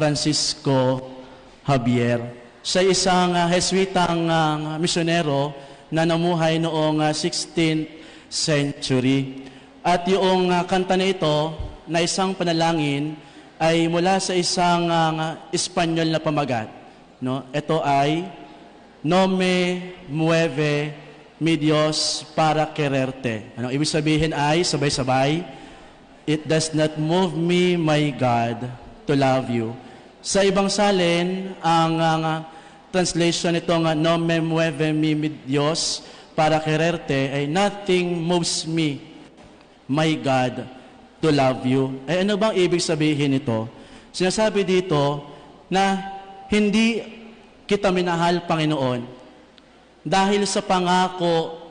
Francisco Javier. Siya isang Jesuitang misyonero na namuhay noong 16th century. At yung kanta na ito, na isang panalangin, ay mula sa isang Espanyol na pamagat. No? Ito ay, "No me mueve mi Dios para quererte." Ano ibig sabihin ay, sabay-sabay, "It does not move me, my God, to love you." Sa ibang salin, ang translation nito nga, "No me mueve mi Dios para quererte," ay, "Nothing moves me, my God, to love you." Ay ano bang ibig sabihin nito? Sinasabi dito na hindi kita minahal, Panginoon, dahil sa pangako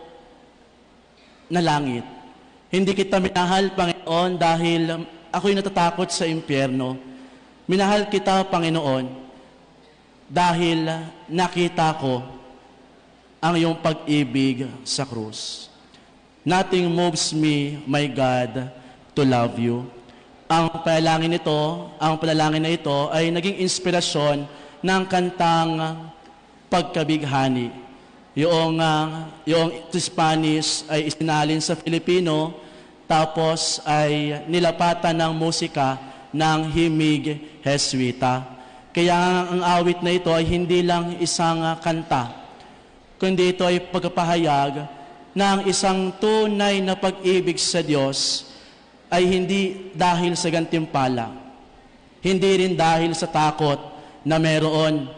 na langit. Hindi kita minahal, Panginoon, dahil ako'y natatakot sa impyerno. Minahal kita, Panginoon, dahil nakita ko ang iyong pag-ibig sa krus. Nothing moves me, my God, to love you. Ang panalangin na ito ay naging inspirasyon ng kantang Pagkabighani. Yung Spanish ay isinalin sa Filipino, tapos ay nilapatan ng musika ng himig Jesuita. Kaya ang awit na ito ay hindi lang isang kanta, kundi ito ay pagpapahayag na ang isang tunay na pag-ibig sa Diyos ay hindi dahil sa gantimpala, hindi rin dahil sa takot na meron,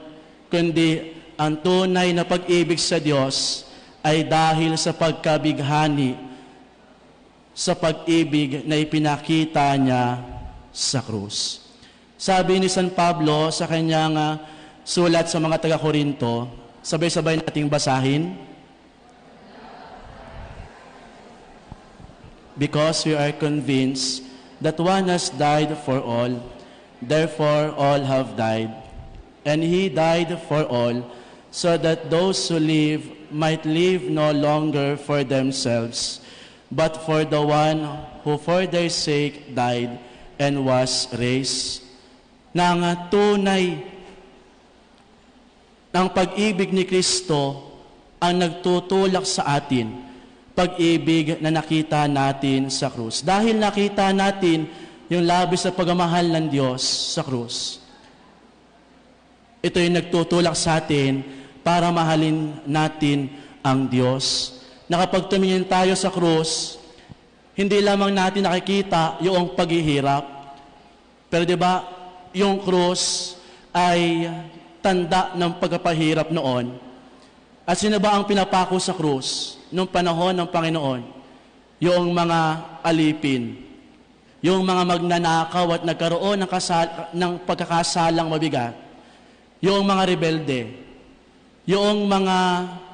kundi ang tunay na pag-ibig sa Diyos ay dahil sa pagkabighani, sa pag-ibig na ipinakita niya sa krus. Sabi ni San Pablo sa kanyang sulat sa mga taga-Korinto, sabay-sabay nating basahin. "Because we are convinced that one has died for all, therefore all have died. And he died for all, so that those who live might live no longer for themselves, but for the one who for their sake died and was raised." Nang tunay ng pag-ibig ni Kristo ang nagtutulak sa atin, pag-ibig na nakita natin sa krus. Dahil nakita natin yung labis na pagmamahal ng Diyos sa krus, ito yung nagtutulak sa atin para mahalin natin ang Diyos. Na kapag tumingin tayo sa krus, hindi lamang natin nakikita yung paghihirap, pero di ba, yung krus ay tanda ng pagpapahirap noon. At sino ba ang pinapako sa krus noong panahon ng Panginoon? Yung mga alipin, yung mga magnanakaw at nagkaroon ng pagkakasalang mabigat, yung mga rebelde, yung mga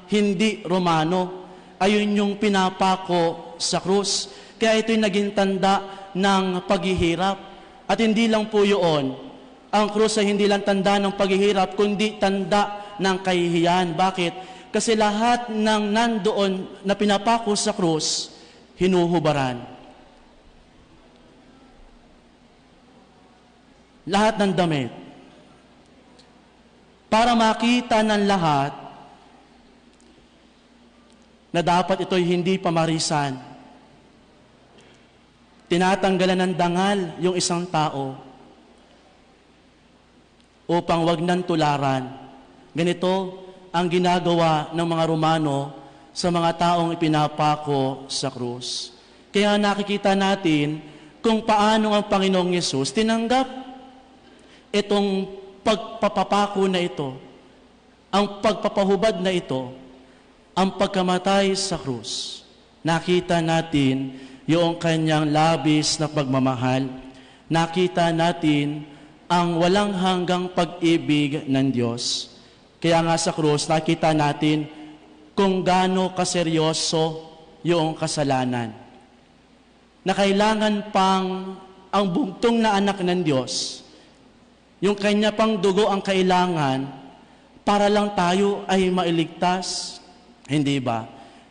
hindi Romano, ayun yung pinapako sa krus. Kaya ito'y naging tanda ng paghihirap. At hindi lang po yun, ang krus ay hindi lang tanda ng paghihirap, kundi tanda ng kahihiyan. Bakit? Kasi lahat ng nandoon na pinapako sa krus, hinuhubaran. Lahat ng damit. Para makita ng lahat na dapat ito'y hindi pamarisan. Tinatanggalan ng dangal yung isang tao upang wag nang tularan. Ganito ang ginagawa ng mga Romano sa mga taong ipinapako sa krus. Kaya nakikita natin kung paano ang Panginoong Yesus tinanggap itong pagpapapako na ito, ang pagpapahubad na ito, ang pagkamatay sa krus. Nakita natin yung kanyang labis na pagmamahal. Nakita natin ang walang hanggang pag-ibig ng Diyos. Kaya nga sa krus, nakita natin kung gaano kaseryoso yung kasalanan. Na kailangan pang ang bugtong na anak ng Diyos, yung kanya pang dugo ang kailangan para lang tayo ay mailigtas. Hindi ba?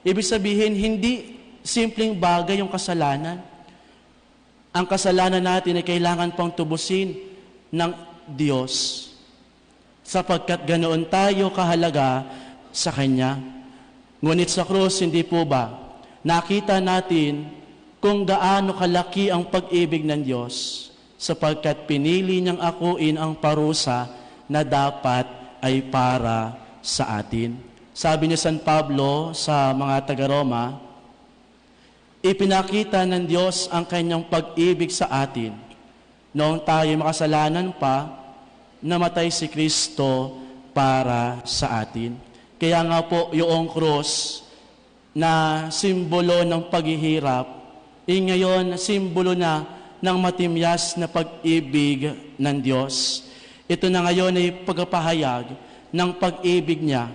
Ibig sabihin, hindi simpleng bagay yung kasalanan. Ang kasalanan natin ay kailangan pang tubusin ng Diyos, sapagkat ganoon tayo kahalaga sa Kanya. Ngunit sa krus, hindi po ba, nakita natin kung gaano kalaki ang pag-ibig ng Diyos, sapagkat pinili niyang akuin ang parusa na dapat ay para sa atin. Sabi ni San Pablo sa mga taga-Roma, ipinakita ng Diyos ang kanyang pag-ibig sa atin. Noong tayo makasalanan pa, namatay si Kristo para sa atin. Kaya nga po yung krus na simbolo ng paghihirap, ngayon simbolo na ng matimyas na pag-ibig ng Diyos. Ito na ngayon ay pagpapahayag ng pag-ibig niya.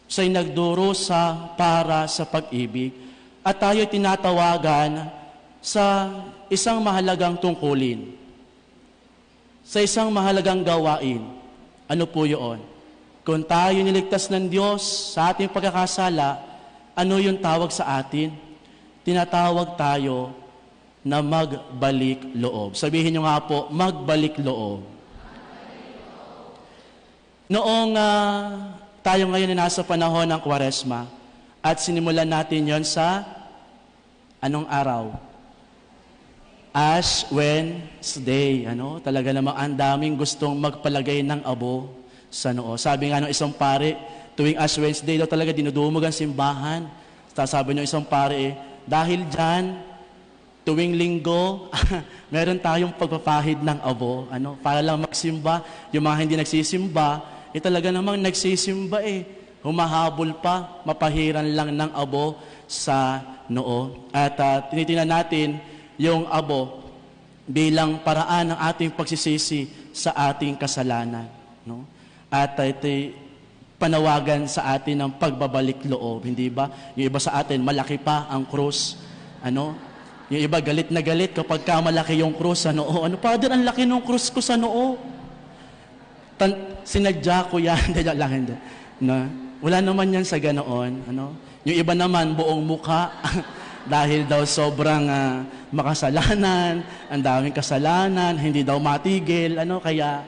Siya'y nagdurusa para sa pag-ibig. At tayo tinatawagan sa isang mahalagang tungkulin, sa isang mahalagang gawain. Ano po yun? Kung tayo niligtas ng Diyos sa ating pagkakasala, ano yung tawag sa atin? Tinatawag tayo na magbalik loob. Sabihin nyo nga po, magbalik loob. Noong tayo ngayon ay nasa panahon ng Kwaresma, at sinimulan natin yon sa anong araw? Ash Wednesday. Talaga namang ang daming gustong magpalagay ng abo sa noo. Sabi nga ng isang pare, tuwing Ash Wednesday daw talaga dinudumog ang simbahan. Sabi ng isang pare, dahil dyan, tuwing linggo, meron tayong pagpapahid ng abo. Para lang magsimba. Yung mga hindi nagsisimba, talaga namang nagsisimba humahabol pa, mapahiran lang ng abo sa noo. At tinitingnan natin yung abo bilang paraan ng ating pagsisisi sa ating kasalanan. At ito'y panawagan sa atin ng pagbabalik loob, hindi ba? Yung iba sa atin, malaki pa ang krus. Yung iba galit na galit kapag malaki yung krus sa noo. Father, ang laki ng krus ko sa noo. Sinadya ko yan. Hindi. Wala naman yan sa ganoon. Yung iba naman, buong mukha. Dahil daw sobrang makasalanan, ang daming kasalanan, hindi daw matigil. Kaya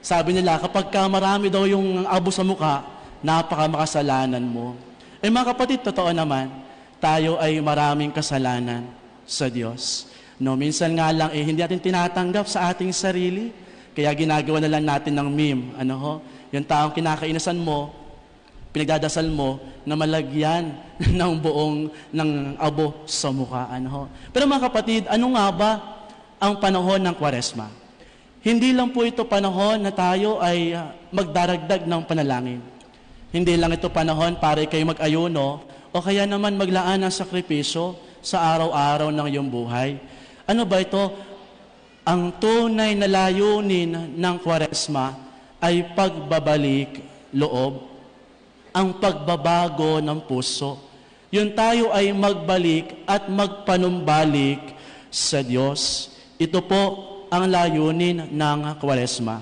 sabi nila, kapag marami daw yung abo sa mukha, napaka makasalanan mo. Mga kapatid, totoo naman, tayo ay maraming kasalanan sa Diyos. Minsan nga lang, hindi natin tinatanggap sa ating sarili. Kaya ginagawa na lang natin ng meme. Yung taong kinakainasan mo, pinagdadasal mo na malagyan ng abo sa mukha. Pero mga kapatid, ano nga ba ang panahon ng Kwaresma? Hindi lang po ito panahon na tayo ay magdaragdag ng panalangin. Hindi lang ito panahon para kayo mag-ayuno o kaya naman maglaan ng sakripisyo sa araw-araw ng iyong buhay. Ano ba ito? Ang tunay na layunin ng Kwaresma ay pagbabalik loob, ang pagbabago ng puso. Yun tayo ay magbalik at magpanumbalik sa Diyos. Ito po ang layunin ng Kwaresma.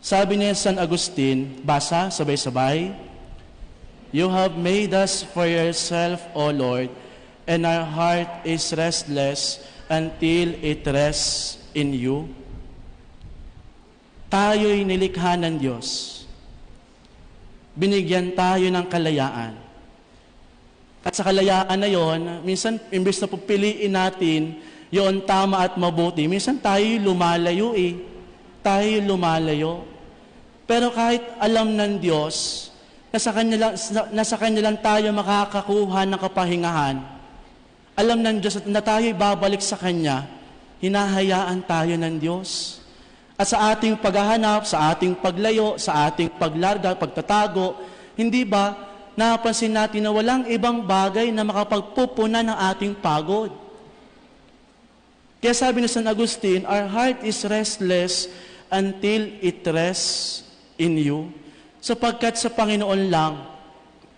Sabi ni San Agustin, basa, sabay-sabay, You have made us for yourself, O Lord, and our heart is restless until it rests in you. Tayo'y nilikha ng Diyos. Binigyan tayo ng kalayaan. At sa kalayaan na yon, minsan, imbes na pupiliin natin yon tama at mabuti, minsan tayo'y lumalayo Tayo'y lumalayo. Pero kahit alam ng Diyos, na sa Kanya lang tayo makakakuha ng kapahingahan, alam ng Diyos na tayo'y babalik sa Kanya, hinahayaan tayo ng Diyos. At sa ating paghahanap, sa ating paglayo, sa ating paglarga, pagtatago, hindi ba napansin natin na walang ibang bagay na makapagpupunan ng ating pagod? Kaya sabi ni San Agustin, our heart is restless until it rests in you. Sapagkat sa Panginoon lang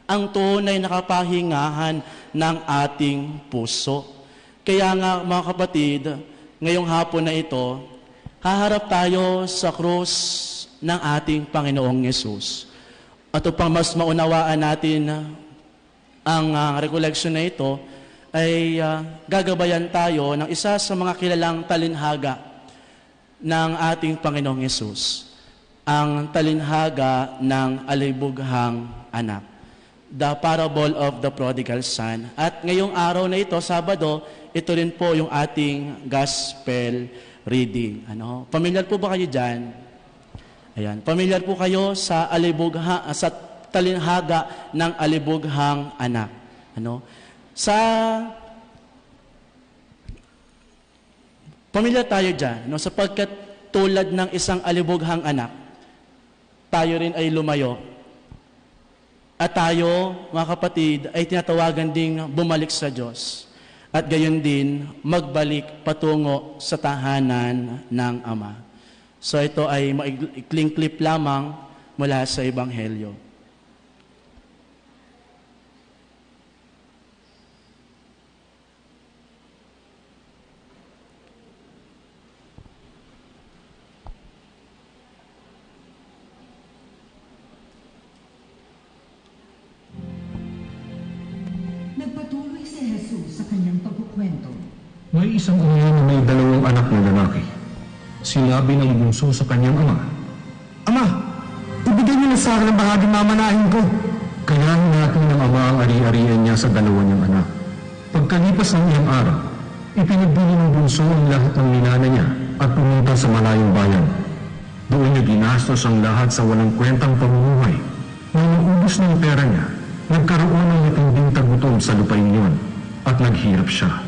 ang tunay na kapahingahan ng ating puso. Kaya nga mga kapatid, ngayong hapon na ito, haharap tayo sa krus ng ating Panginoong Yesus. At upang mas maunawaan natin ang recollection na ito, ay gagabayan tayo ng isa sa mga kilalang talinhaga ng ating Panginoong Yesus, ang talinhaga ng alibughang anak. The parable of the prodigal son. At ngayong araw na ito, Sabado, ito rin po yung ating gospel reading. Pamilyar po ba kayo dyan? Ayan. Pamilyar po kayo sa sa talinhaga ng alibughang anak. Pamilyar tayo dyan, sapagkat tulad ng isang alibughang anak, tayo rin ay lumayo. At tayo, mga kapatid, ay tinatawagan ding bumalik sa Diyos. At gayon din, magbalik patungo sa tahanan ng Ama. So ito ay maikling clip lamang mula sa Ebanghelyo. Nagpatuloy si Jesus sa kanyang pagkukwento. May isang ama na may 2 anak na lalaki. Sinabi ng bunso sa kanyang ama, "Ama, ibigay niyo na sa akin ang bahagi mamanahin ko." Kaya hinati ng ama ang ari-arian niya sa 2 niyang anak. Pagkalipas ng iyang araw, ipinagbili ng bunso ang lahat ng ninana niya at pumunta sa malayong bayan. Doon niya ginastos ang lahat sa walang kwentang pamumuhay. Nang naubos na ang pera niya, nagkaroon ng matinding tagutom sa lupain yun at naghirap siya.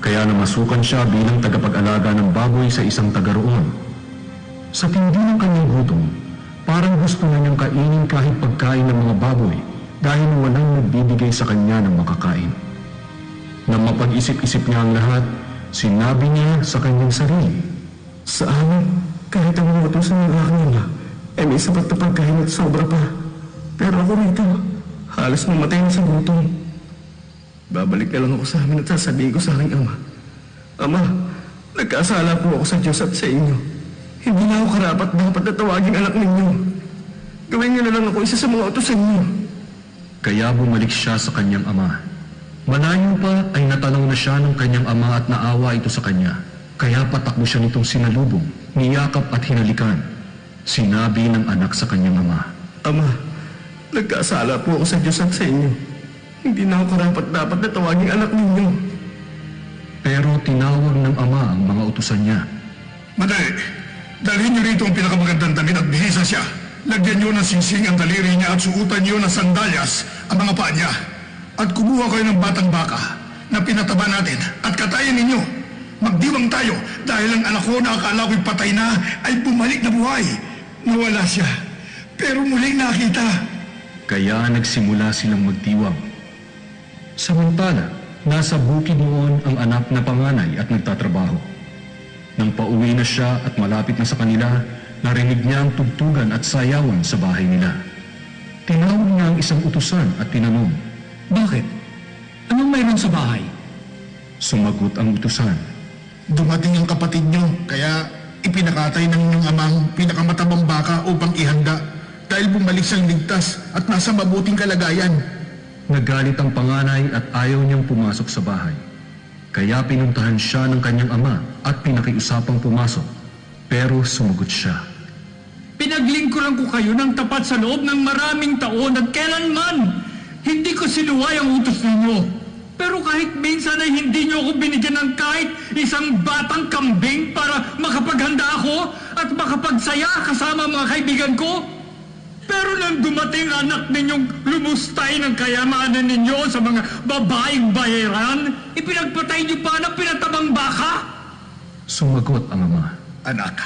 Kaya namasukan siya bilang tagapag-alaga ng baboy sa isang taga roon. Sa tindi ng kanyang gutom, parang gusto na niyang kainin kahit pagkain ng mga baboy dahil walang nagbibigay sa kanya ng makakain. Nang mapag-isip-isip niya ang lahat, sinabi niya sa kanyang sarili, "Sa amin, kahit ang mga utusan ng aking ama, ay may sapat na pagkain at sobra pa. Pero ako rito, halos mamatay na sa gutom. Babalik na lang ako sa amin at sasabihin ko sa aking ama, Ama, nagkasala po ako sa Diyos at sa inyo. Hindi na ako karapat-dapat na tawaging anak ninyo. Gawin niyo na lang ako isa sa mga utusan niyo." Kaya bumalik siya sa kanyang ama. Malayo pa ay natanaw na siya ng kanyang ama at naawa ito sa kanya. Kaya patakbo siya nitong sinalubong, niyakap at hinalikan. Sinabi ng anak sa kanyang ama, "Ama, nagkasala po ako sa Diyos at sa inyo. Hindi na ako karapat-dapat na tawaging anak ninyo." Pero tinawag ng ama ang mga utusan niya. "Madali, dalhin niyo rito ang pinakamagandang damit at bihisa siya. Lagyan niyo ng singsing ang daliri niya at suutan niyo ng sandalyas ang mga paa niya. At kumuha kayo ng batang baka na pinataba natin at katayin ninyo. Magdiwang tayo dahil ang anak ko na akala ko'y patay na ay bumalik na buhay. Nawala siya, pero muling nakita." Kaya nagsimula silang magdiwang. Samantala, nasa bukid noon ang anak na panganay at nagtatrabaho. Nang pauwi na siya at malapit na sa kanila, narinig niya ang tugtugan at sayawan sa bahay nila. Tinawag niya ang isang utusan at tinanong, "Bakit? Anong mayroon sa bahay?" Sumagot ang utusan, Dumating ang kapatid niyo, kaya ipinakatay ng inyong amang pinakamatabang baka upang ihanda dahil bumalik siyang ligtas at nasa mabuting kalagayan." Nagalit ang panganay at ayaw niyang pumasok sa bahay. Kaya pinuntahan siya ng kanyang ama at pinakiusapang pumasok. Pero sumagot siya, "Pinaglingkuran ko kayo ng tapat sa loob ng maraming taon at kailanman hindi ko sinuway ang utos ninyo. Pero kahit minsan ay hindi niyo ako binigyan ng kahit isang batang kambing para makapaghanda ako at makapagsaya kasama mga kaibigan ko. Pero nang dumating anak ninyong lumustay ng kayamanan ninyo sa mga babaeng bayaran, ipinagpatay niyo pa ng pinatabang baka." Sumagot ang ama, "Anak,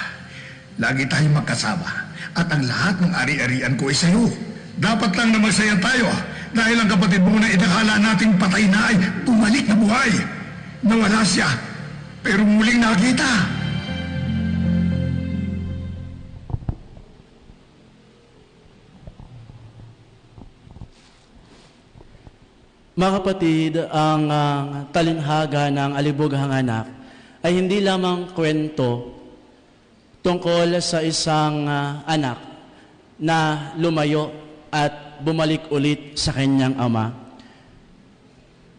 lagi tayong magkasama at ang lahat ng ari-arian ko ay sa'yo. Dapat lang na magsaya tayo dahil ang kapatid mo na inakala nating patay na ay bumalik na buhay. Nawala siya, pero muling nakita." Mga kapatid, ang talinhaga ng alibughang anak ay hindi lamang kwento tungkol sa isang anak na lumayo at bumalik ulit sa kanyang ama.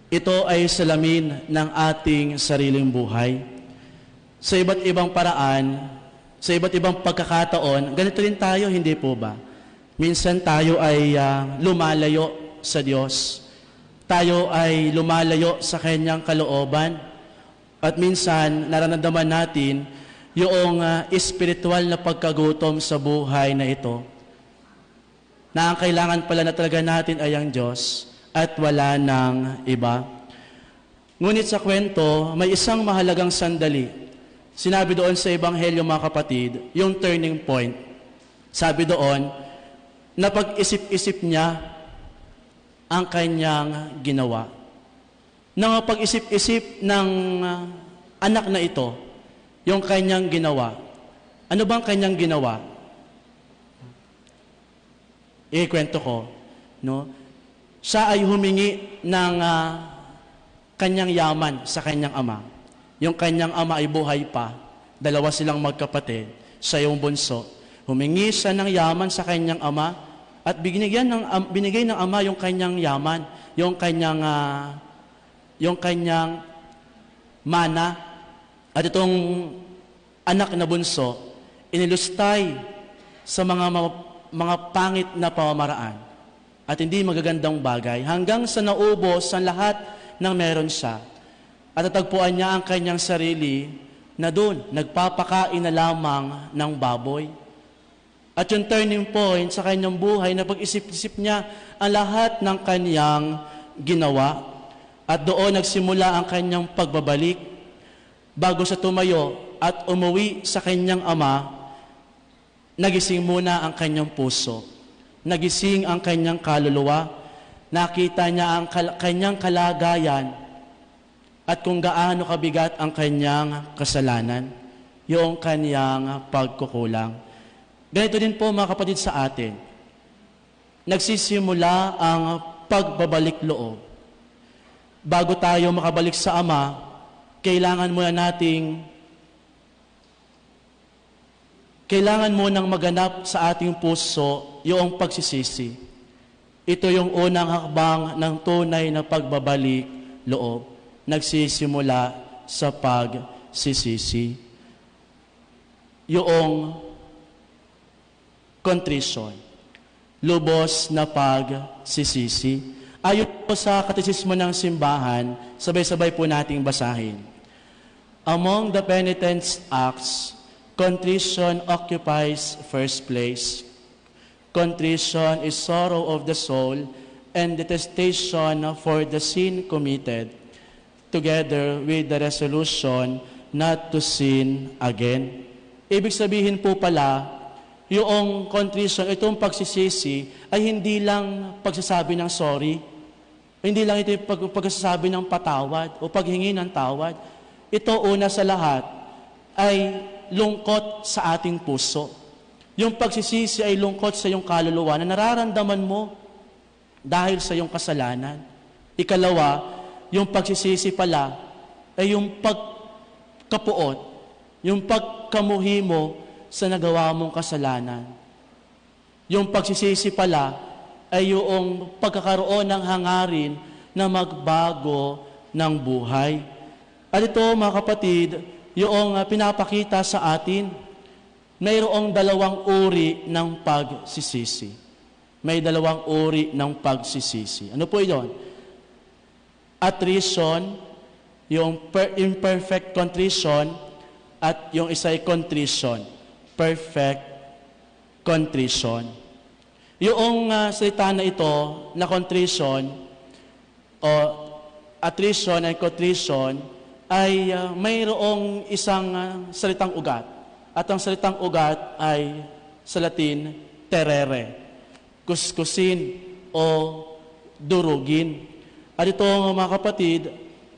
Ito ay salamin ng ating sariling buhay. Sa iba't ibang paraan, sa iba't ibang pagkakataon, ganito rin tayo, hindi po ba? Minsan tayo ay lumalayo sa Diyos. Tayo ay lumalayo sa Kanyang kalooban. At minsan, nararamdaman natin yung espiritual na pagkagutom sa buhay na ito. Na ang kailangan pala na talaga natin ay ang Diyos at wala ng iba. Ngunit sa kwento, may isang mahalagang sandali. Sinabi doon sa Ebanghelyo, mga kapatid, yung turning point. Sabi doon, na pag-isip-isip niya ang kanyang ginawa. Nang pag-isip-isip ng anak na ito, yung kanyang ginawa. Ano bang kanyang ginawa? Ikwento ko, no? Siya ay humingi ng kanyang yaman sa kanyang ama. Yung kanyang ama ay buhay pa. Dalawa silang magkapatid. Siya yung bunso. Humingi siya ng yaman sa kanyang ama at binigay ng ama yung kanyang yaman, yung kanyang mana. At itong anak na bunso, inilustay sa mga pangit na pamamaraan at hindi magagandang bagay hanggang sa naubos ang lahat ng meron siya. At natagpuan niya ang kanyang sarili na doon, nagpapakain na lamang ng baboy. At yung turning point sa kanyang buhay, na pag-isip-isip niya ang lahat ng kanyang ginawa. At doon nagsimula ang kanyang pagbabalik. Bago sa tumayo at umuwi sa kanyang ama, nagising muna ang kanyang puso. Nagising ang kanyang kaluluwa. Nakita niya ang kanyang kalagayan at kung gaano kabigat ang kanyang kasalanan, yung kanyang pagkukulang. Ganito din po, mga kapatid, sa atin. Nagsisimula ang pagbabalik loob. Bago tayo makabalik sa Ama, kailangan munang maganap sa ating puso yung pagsisisi. Ito yung unang hakbang ng tunay na pagbabalik loob. Nagsisimula sa pagsisisi. Yung contrition. Lubos na pagsisisi. Ayon po sa katekismo ng simbahan, sabay-sabay po nating basahin. Among the penitence acts, contrition occupies first place. Contrition is sorrow of the soul and detestation for the sin committed, together with the resolution not to sin again. Ibig sabihin po pala, yung contrition, itong pagsisisi, ay hindi lang pagsasabi ng sorry, hindi lang ito yung pagsasabi ng patawad o paghingi ng tawad. Ito, una sa lahat, ay lungkot sa ating puso. Yung pagsisisi ay lungkot sa iyong kaluluwa na nararamdaman mo dahil sa iyong kasalanan. Ikalawa, yung pagsisisi pala ay yung pagkapuot, yung pagkamuhi mo sa nagawa mong kasalanan. Yung pagsisisi pala ay yung pagkakaroon ng hangarin na magbago ng buhay. At ito, mga kapatid, yung pinapakita sa atin, mayroong dalawang uri ng pagsisisi. May dalawang uri ng pagsisisi. Ano po yun? Attrition, yung imperfect contrition, at yung isa ay contrition, perfect contrition. Yung salita na ito, na contrition, o attrition and contrition, ay mayroong isang salitang ugat. At ang salitang ugat ay sa Latin, terere, kuskusin o durugin. At ito, mga kapatid,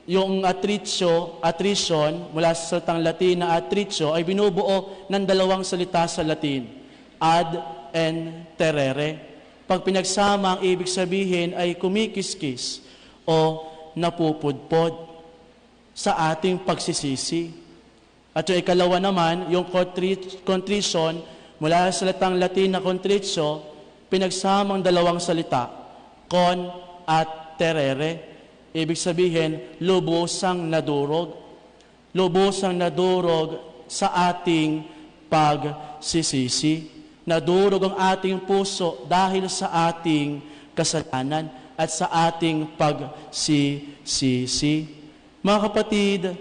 yung attrition, mula sa salitang Latin na attritio, ay binubuo ng dalawang salita sa Latin, ad and terere. Pag pinagsama, ang ibig sabihin ay kumikiskis o napupudpod sa ating pagsisisi. At yung ikalawa naman, yung contrition, mula sa salitang Latin na contritio, pinagsamang dalawang salita, con at terere. Ibig sabihin, lubosang nadurog. Lubosang nadurog sa ating pagsisisi. Nadurog ang ating puso dahil sa ating kasalanan at sa ating pagsisisi. Mga kapatid,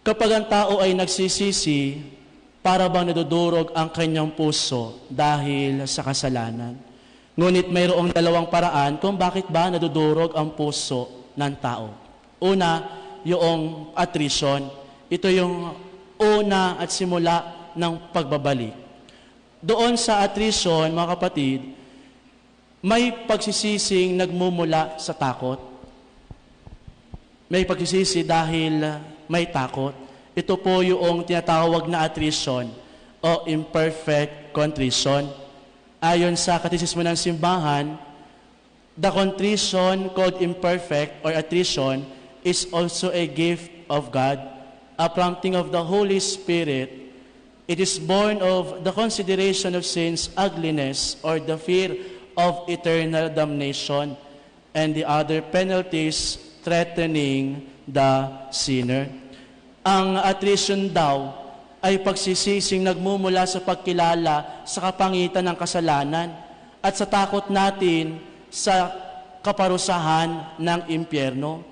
kapag ang tao ay nagsisisi, para bang nadudurog ang kanyang puso dahil sa kasalanan. Ngunit mayroong dalawang paraan kung bakit ba nadudurog ang puso ng tao. Una, yung attrition. Ito yung una at simula ng pagbabalik. Doon sa attrition, mga kapatid, may pagsisising nagmumula sa takot. May pagsisisi dahil may takot. Ito po yung tinatawag na attrition o imperfect contrition. Ayon sa katekismo ng simbahan, the contrition called imperfect or attrition is also a gift of God, a prompting of the Holy Spirit. It is born of the consideration of sin's ugliness or the fear of eternal damnation and the other penalties threatening the sinner. Ang attrition daw ay pagsisising nagmumula sa pagkilala sa kapangitan ng kasalanan at sa takot natin sa kaparusahan ng impyerno.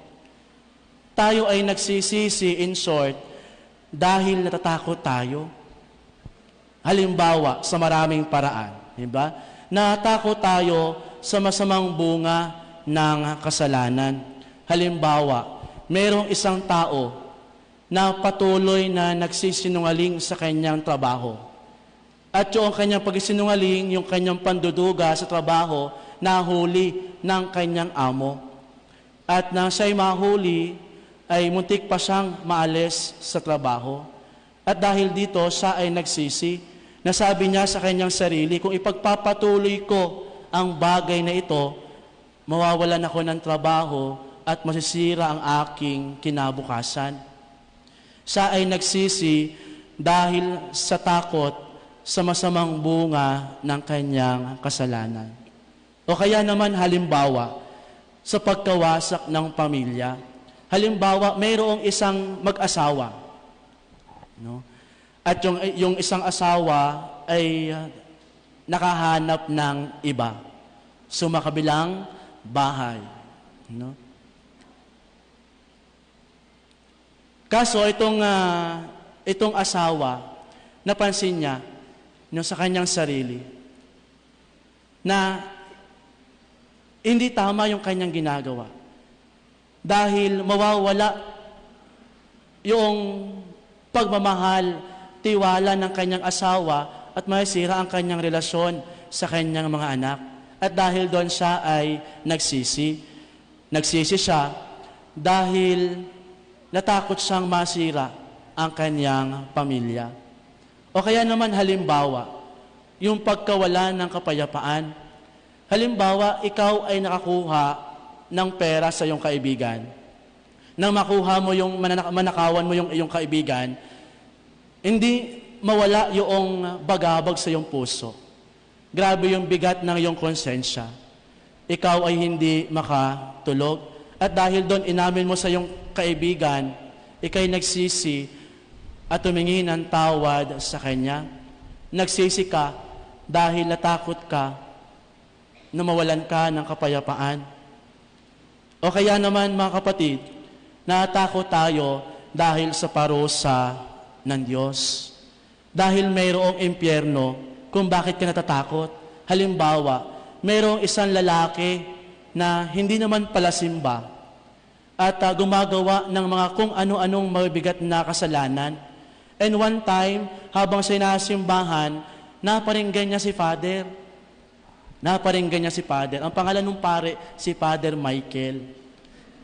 Tayo ay nagsisisi, in short, dahil natatakot tayo. Halimbawa, sa maraming paraan. Diba? Natakot tayo sa masamang bunga ng kasalanan. Halimbawa, mayroong isang tao na patuloy na nagsisinungaling sa kanyang trabaho. At yung kanyang pagsisinungaling, yung kanyang panduduga sa trabaho, nahuli ng kanyang amo. At nang siya'y mahuli, ay muntik pa siyang maalis sa trabaho. At dahil dito, siya ay nagsisi. Nasabi niya sa kanyang sarili, kung ipagpapatuloy ko ang bagay na ito, mawawalan ako ng trabaho at masisira ang aking kinabukasan. Siya ay nagsisi dahil sa takot sa masamang bunga ng kanyang kasalanan. O kaya naman halimbawa, sa pagkawasak ng pamilya. Halimbawa, mayroong isang mag-asawa. No? At yung isang asawa ay nakahanap ng iba. Sumakabilang bahay. No? Kaso itong asawa, napansin niya sa kanyang sarili na hindi tama yung kanyang ginagawa. Dahil mawawala yung pagmamahal, tiwala ng kanyang asawa at masira ang kanyang relasyon sa kanyang mga anak. At dahil doon siya ay nagsisi. Nagsisi siya dahil natakot siyang masira ang kanyang pamilya. O kaya naman halimbawa, yung pagkawala ng kapayapaan. Halimbawa, ikaw ay nakakuha ng pera sa iyong kaibigan. Nang makuha mo yung manakawan mo yung iyong kaibigan, hindi mawala yung bagabag sa iyong puso. Grabe yung bigat ng iyong konsensya. Ikaw ay hindi makatulog. At dahil doon inamin mo sa iyong kaibigan, ikay nagsisi at tumingi ng tawad sa kanya. Nagsisi ka dahil natakot ka na mawalan ka ng kapayapaan. O kaya naman mga kapatid, natakot tayo dahil sa parusa ng Diyos. Dahil mayroong impyerno kung bakit ka natatakot. Halimbawa, mayroong isang lalaki na hindi naman pala simba at gumagawa ng mga kung ano-anong mabibigat na kasalanan. And one time, habang siya nasimbahan, naparinggan niya si Father. Naparinggan niya si Father. Ang pangalan ng pare, si Father Michael.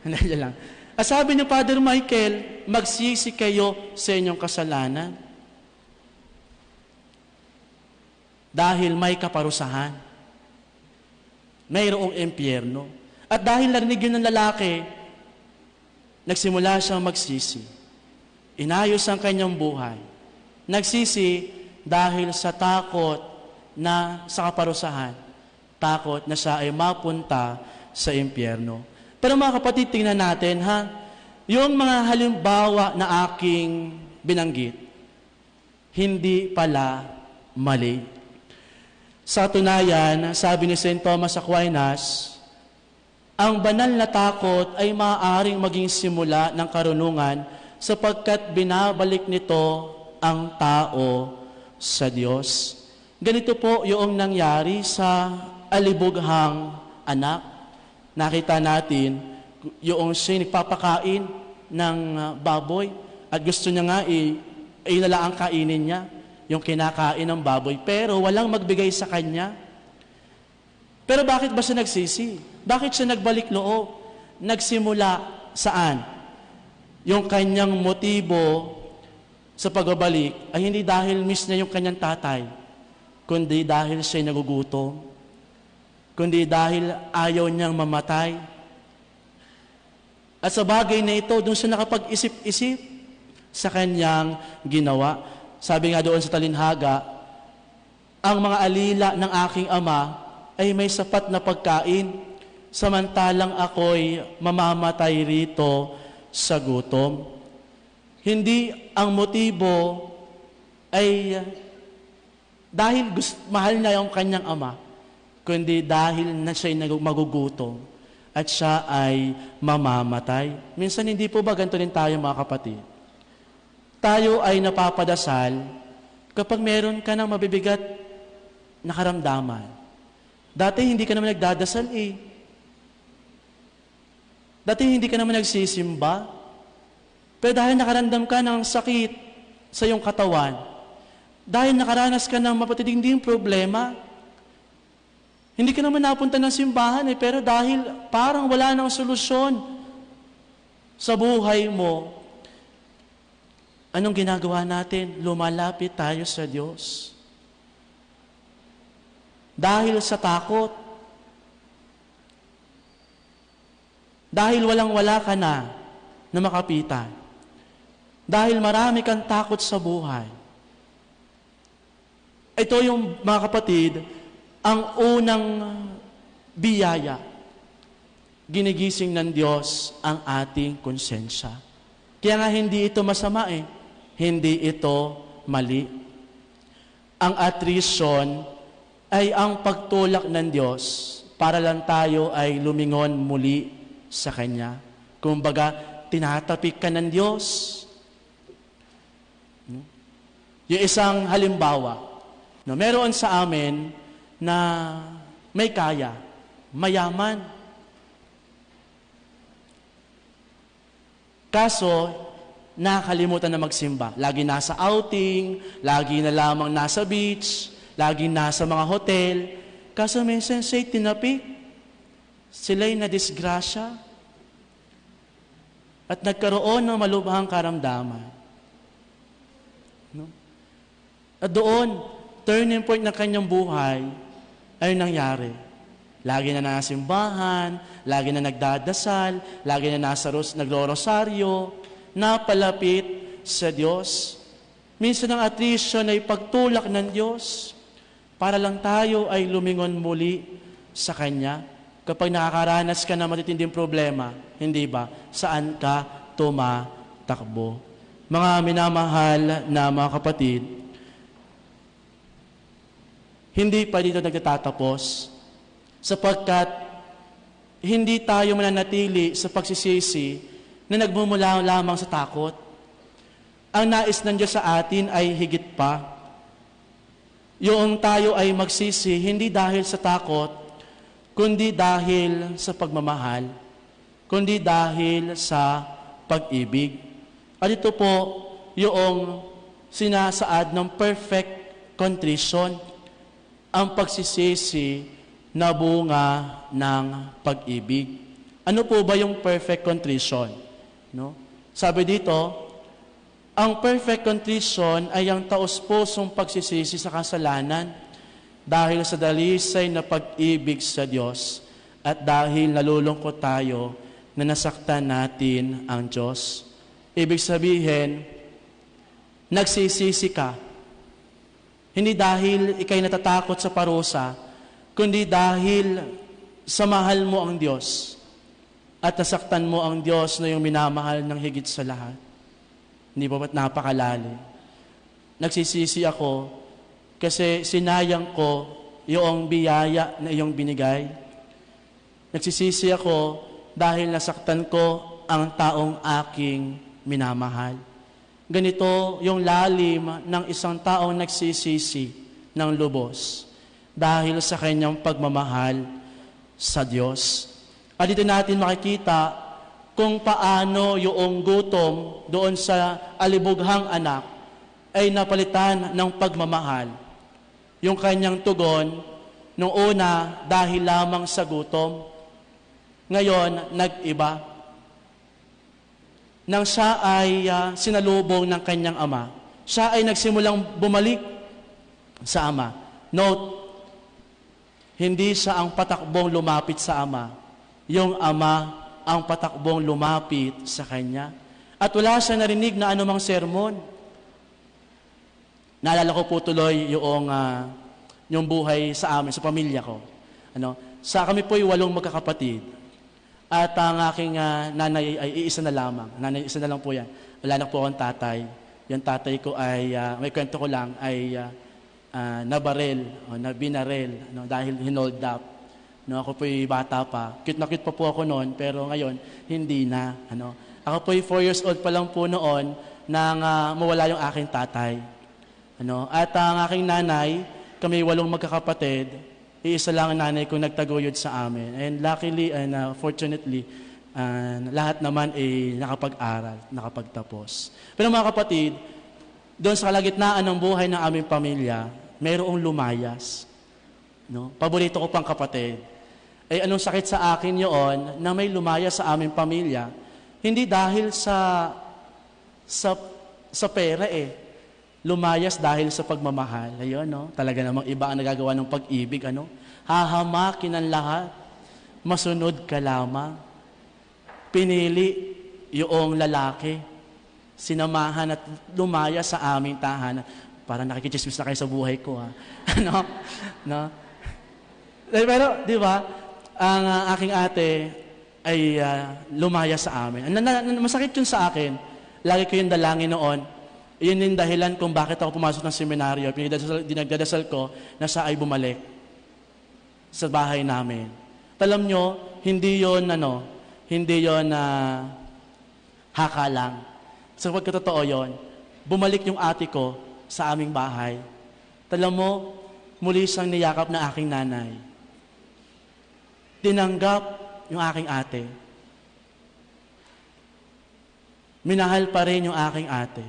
Nandiyan lang. At sabi ni Father Michael, magsisi kayo sa inyong kasalanan. Dahil may kaparusahan. Mayroong impyerno. At dahil narinig yun ng lalaki, nagsimula siyang magsisi. Inayos ang kanyang buhay. Nagsisi dahil sa takot na sa kaparusahan. Takot na siya ay mapunta sa impyerno. Pero mga kapatid, tingnan natin yung mga halimbawa na aking binanggit, hindi pala mali. Sa tunayan, sabi ni St. Thomas Aquinas, ang banal na takot ay maaaring maging simula ng karunungan sapagkat binabalik nito ang tao sa Diyos. Ganito po yung nangyari sa alibughang anak. Nakita natin yung siya nagpapakain ng baboy at gusto niya nga inala ang kainin niya, yung kinakain ng baboy, pero walang magbigay sa kanya. Pero bakit ba siya nagsisi? Bakit siya nagbalik loob? Nagsimula saan? Yung kanyang motibo sa pagbabalik ay hindi dahil miss niya yung kanyang tatay, kundi dahil siya nagugutom, kundi dahil ayaw niyang mamatay. At sa bagay na ito, doon siya nakapag-isip-isip sa kanyang ginawa. Sabi nga doon sa talinhaga, ang mga alila ng aking ama ay may sapat na pagkain, samantalang ako'y mamamatay rito sa gutom. Hindi ang motibo ay dahil mahal niya yung kanyang ama, kundi dahil na siya'y magugutom at siya ay mamamatay. Minsan hindi po ba ganito rin tayo mga kapatid? Tayo ay napapadasal kapag meron ka ng mabibigat na karamdaman. Dati hindi ka naman nagdadasal Dati hindi ka naman nagsisimba. Pero dahil nakaramdam ka ng sakit sa iyong katawan, dahil nakaranas ka ng mapatitinding problema, hindi ka naman napunta ng simbahan pero dahil parang wala nang solusyon sa buhay mo, anong ginagawa natin? Lumalapit tayo sa Diyos. Dahil sa takot. Dahil walang-wala ka na makapitan. Dahil marami kang takot sa buhay. Ito yung mga kapatid, ang unang biyaya. Ginigising ng Diyos ang ating konsensya. Kaya nga hindi ito masama Hindi ito mali. Ang attrition ay ang pagtulak ng Diyos para lang tayo ay lumingon muli sa Kanya. Kumbaga, tinatapik ka ng Diyos. Yung isang halimbawa, meron sa amin na may kaya, mayaman. Kaso, nakalimutan na magsimba. Lagi nasa outing, lagi na lamang nasa beach, lagi nasa mga hotel. Kaso minsan siya'y tinapik. Sila'y nadisgrasya. At nagkaroon ng malubhang karamdaman. At doon, turning point ng kanyang buhay ay nangyari. Lagi na nasa simbahan, lagi na nagdadasal, lagi na naglo-rosaryo, napalapit sa Diyos. Minsan ang attrition ay pagtulak ng Diyos para lang tayo ay lumingon muli sa Kanya. Kapag nakakaranas ka ng matitinding problema, hindi ba? Saan ka tumatakbo? Mga minamahal na mga kapatid, hindi pa dito nagtatapos sapagkat hindi tayo mananatili sa pagsisisi na nagmumula lamang sa takot. Ang nais ng Diyos sa atin ay higit pa. Yung tayo ay magsisi, hindi dahil sa takot, kundi dahil sa pagmamahal, kundi dahil sa pag-ibig. At ito po yung sinasaad ng perfect contrition, ang pagsisisi na bunga ng pag-ibig. Ano po ba yung perfect contrition? Sabi dito, ang perfect contrition ay ang taos-pusong pagsisisi sa kasalanan dahil sa dalisay na pag-ibig sa Diyos at dahil nalulungkot tayo na nasaktan natin ang Diyos. Ibig sabihin, nagsisisi ka. Hindi dahil ikay natatakot sa parusa, kundi dahil sa mahal mo ang Diyos. at nasaktan mo ang Diyos na yung minamahal ng higit sa lahat. Hindi ba ba't napakalalim? Nagsisisi ako kasi sinayang ko yung biyaya na iyong binigay. Nagsisisi ako dahil nasaktan ko ang taong aking minamahal. Ganito yung lalim ng isang taong nagsisisi ng lubos dahil sa kanyang pagmamahal sa Diyos. At dito natin makikita kung paano yung gutom doon sa alibughang anak ay napalitan ng pagmamahal. Yung kanyang tugon, nung una dahil lamang sa gutom, ngayon nag-iba. Nang siya ay sinalubong ng kanyang ama, siya ay nagsimulang bumalik sa ama. Note, hindi siya ang patakbong lumapit sa ama. Yung ama ang patakbong lumapit sa kanya. At wala siya narinig na anumang sermon. Naalala ko po tuloy yung buhay sa amin, sa pamilya ko. Kami po ay 8 magkakapatid. At ang aking nanay ay iisa na lamang. Nanay, isa na lang po yan. Wala na po akong tatay. Yung tatay ko ay, may kwento ko lang, ay nabarel, binarel, dahil hinold up. Ako po'y bata pa. Cute na cute pa po ako noon, pero ngayon, hindi na. Ako po'y 4 years old pa lang po noon nang mawala yung aking tatay. At ang aking nanay, kami 8 magkakapatid, iisa lang ang nanay ko nagtaguyod sa amin. And luckily and fortunately, lahat naman ay nakapag-aral, nakapagtapos. Pero mga kapatid, doon sa kalagitnaan ng buhay ng aming pamilya, mayroong lumayas. Paborito ko pang kapatid. Anong sakit sa akin yun na may lumayas sa aming pamilya? Hindi dahil sa pera Lumayas dahil sa pagmamahal. Ayun, talaga namang iba ang nagagawa ng pag-ibig, Hahamakin ang lahat. Masunod ka lamang. Pinili yung lalaki. Sinamahan at lumayas sa aming tahanan. Parang nakikichismis na kayo sa buhay ko, Pero, di ba, ang aking ate ay lumayas sa amin. Masakit yun sa akin. Lagi ko yung dalangin noon. Yun yung dahilan kung bakit ako pumasok ng seminaryo. Dinagdadasal ko na siya ay bumalik sa bahay namin. Alam nyo, hindi yun haka lang. Sa pagkatotoo yun, bumalik yung ate ko sa aming bahay. Alam mo, muli siyang niyakap na aking nanay. Tinanggap yung aking ate. Minahal pa rin yung aking ate.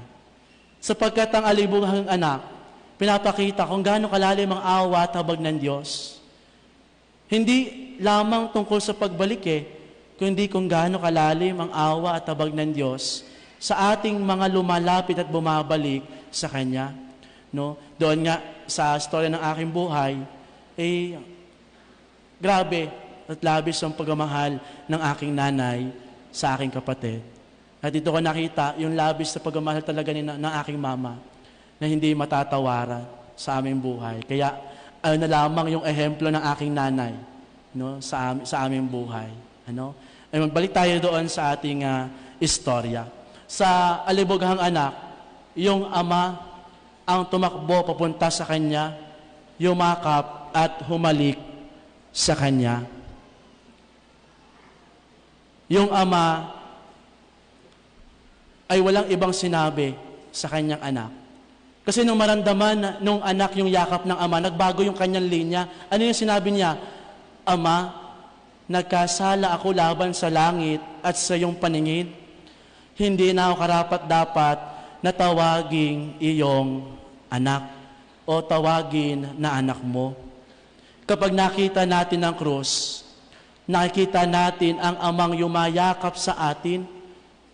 Sapagkat ang alibughang anak, pinapakita kung gaano kalalim ang awa at habag ng Diyos. Hindi lamang tungkol sa pagbalik kundi kung gaano kalalim ang awa at habag ng Diyos sa ating mga lumalapit at bumabalik sa Kanya. Doon nga sa storya ng aking buhay, grabe at labis ang pagmamahal ng aking nanay sa aking kapatid. At dito ko nakita yung labis sa pagmamahal talaga ng aking mama na hindi matatawaran sa aming buhay. Kaya na lamang yung ehemplo ng aking nanay sa aming buhay. Magbalik tayo doon sa ating istorya. Sa alibughang anak, yung ama ang tumakbo papunta sa kanya, yumakap at humalik sa kanya. Yung ama ay walang ibang sinabi sa kanyang anak. Kasi nung maramdaman nung anak yung yakap ng ama, nagbago yung kanyang linya. Ano yung sinabi niya? Ama, nagkasala ako laban sa langit at sa iyong paningin. Hindi na ako karapat-dapat na tawaging iyong anak o tawagin na anak mo. Kapag nakita natin ang krus, nakikita natin ang amang yumayakap sa atin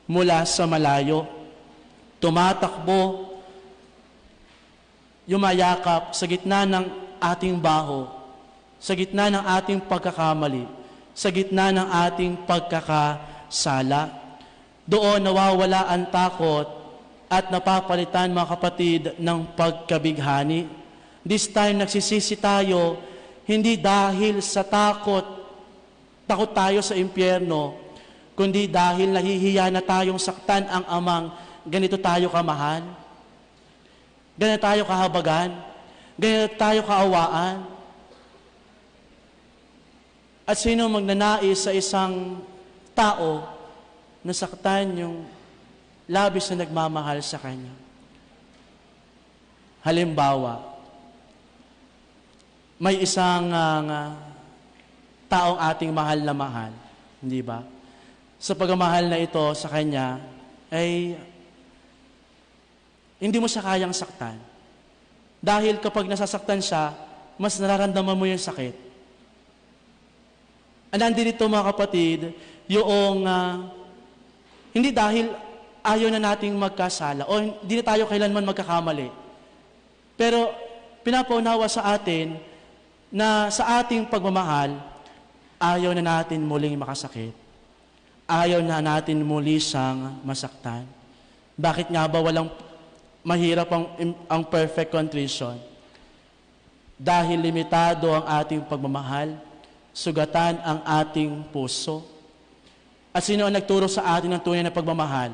mula sa malayo. Tumatakbo, yumayakap sa gitna ng ating baho, sa gitna ng ating pagkakamali, sa gitna ng ating pagkakasala. Doon nawawala ang takot at napapalitan, mga kapatid, ng pagkabighani. This time, nagsisisi tayo, hindi dahil sa takot tayo sa impyerno, kundi dahil nahihiya na tayong saktan ang amang ganito tayo kamahal, ganito tayo kahabagan, ganito tayo kaawaan. At sino magnanais sa isang tao na saktan yung labis na nagmamahal sa kanya? Halimbawa, may isang taong ating mahal na mahal, hindi ba? Sa pagmamahal na ito sa kanya, ay hindi mo siya kayang saktan. Dahil kapag nasasaktan siya, mas nararamdaman mo yung sakit. Nandito mga kapatid, yung hindi dahil ayaw na nating magkasala o hindi na tayo kailanman magkakamali. Pero pinapaunawa sa atin na sa ating pagmamahal, ayaw na natin muling makasakit. Ayaw na natin muli siyang masaktan. Bakit nga ba walang mahirap ang perfect contrition? Dahil limitado ang ating pagmamahal, sugatan ang ating puso. At sino ang nagturo sa atin ng tunay na pagmamahal?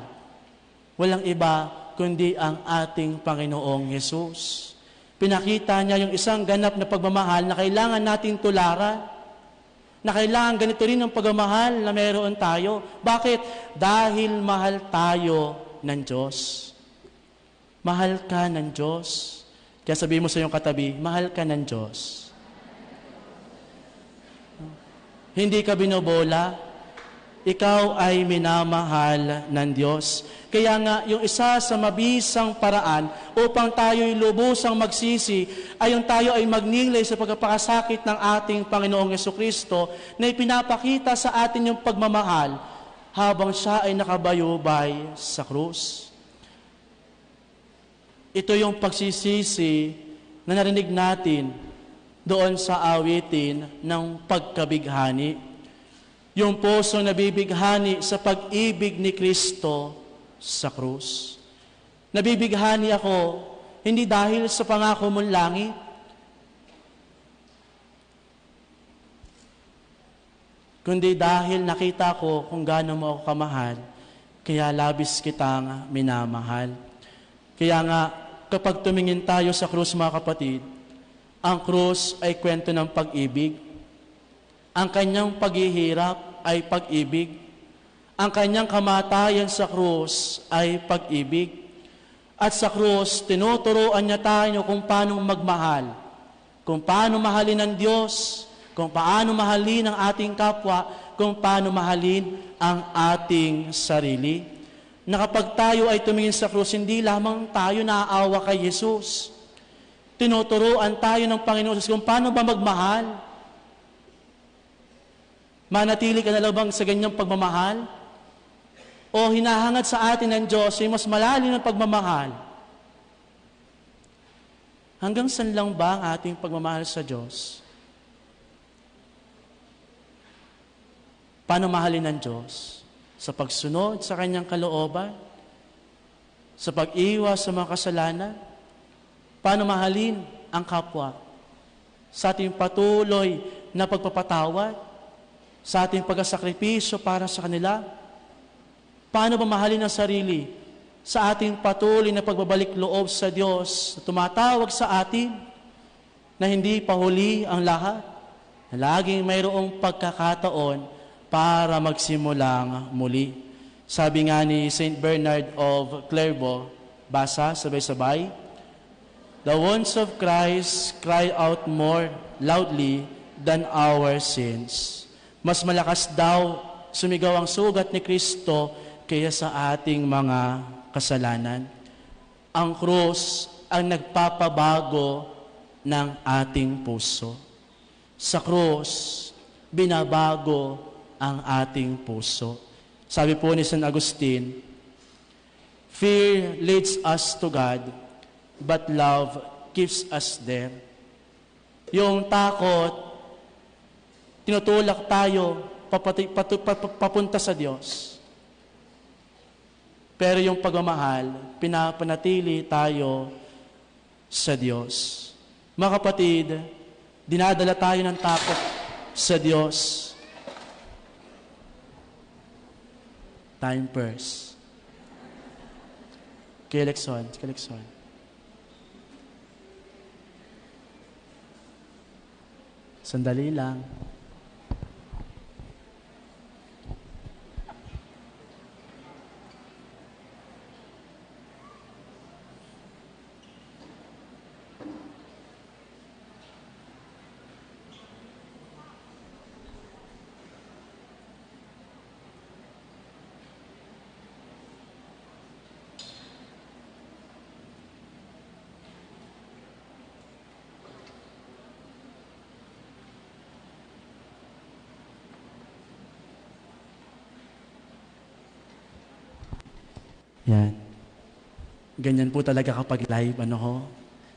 Walang iba kundi ang ating Panginoong Hesus. Pinakita niya yung isang ganap na pagmamahal na kailangan nating tularan, na kailangan ganito rin ang pagmamahal na meron tayo. Bakit? Dahil mahal tayo ng Diyos. Mahal ka ng Diyos. Kaya sabihin mo sa iyong katabi, mahal ka ng Diyos. Hindi ka binobola, ikaw ay minamahal ng Diyos. Kaya nga, yung isa sa mabisang paraan upang tayo'y lubusang magsisi ay yung tayo ay magnilay sa pagpapakasakit ng ating Panginoong Jesucristo na ipinapakita sa atin yung pagmamahal habang siya ay nakabayubay sa krus. Ito yung pagsisisi na narinig natin doon sa awitin ng pagkabighani. Yung puso na bibighani sa pag-ibig ni Kristo sa krus. Nabibighani ako, hindi dahil sa pangako mong langit, kundi dahil nakita ko kung gaano mo ako kamahal, kaya labis kitang minamahal. Kaya nga, kapag tumingin tayo sa krus, mga kapatid, ang krus ay kwento ng pag-ibig. Ang kanyang paghihirap ay pag-ibig. Ang kanyang kamatayan sa krus ay pag-ibig. At sa krus, tinuturuan niya tayo kung paano magmahal, kung paano mahalin ang Diyos, kung paano mahalin ang ating kapwa, kung paano mahalin ang ating sarili. Na kapag tayo ay tumingin sa krus, hindi lamang tayo naaawa kay Jesus. Tinuturuan tayo ng Panginoon kung paano ba magmahal. Manatili ka na lang bang sa ganyang pagmamahal? O hinahangad sa atin ng Diyos ay mas malalim ng pagmamahal? Hanggang saan lang ba ang ating pagmamahal sa Diyos? Paano mahalin ng Diyos? Sa pagsunod sa kanyang kalooban? Sa pag-iwas sa mga kasalanan? Paano mahalin ang kapwa? Sa ating patuloy na pagpapatawad? Sa ating pagkasakripisyo para sa kanila? Paano ba mahalin ang sarili? Sa ating patuloy na pagbabalik loob sa Diyos na tumatawag sa atin na hindi pahuli ang lahat, na laging mayroong pagkakataon para magsimulang muli. Sabi nga ni St. Bernard of Clairvaux, basa, sabay-sabay, "The wounds of Christ cry out more loudly than our sins." Mas malakas daw sumigaw ang sugat ni Kristo kaya sa ating mga kasalanan. Ang krus ang nagpapabago ng ating puso. Sa krus, binabago ang ating puso. Sabi po ni San Agustin, "Fear leads us to God, but love keeps us there." Yung takot, tinutulak tayo papunta sa Diyos. Pero yung pagmamahal, pinapanatili tayo sa Diyos. Mga kapatid, dinadala tayo ng takot sa Diyos. Time first. Kay Lexon. Sandali lang. Yan. Ganyan po talaga kapag live,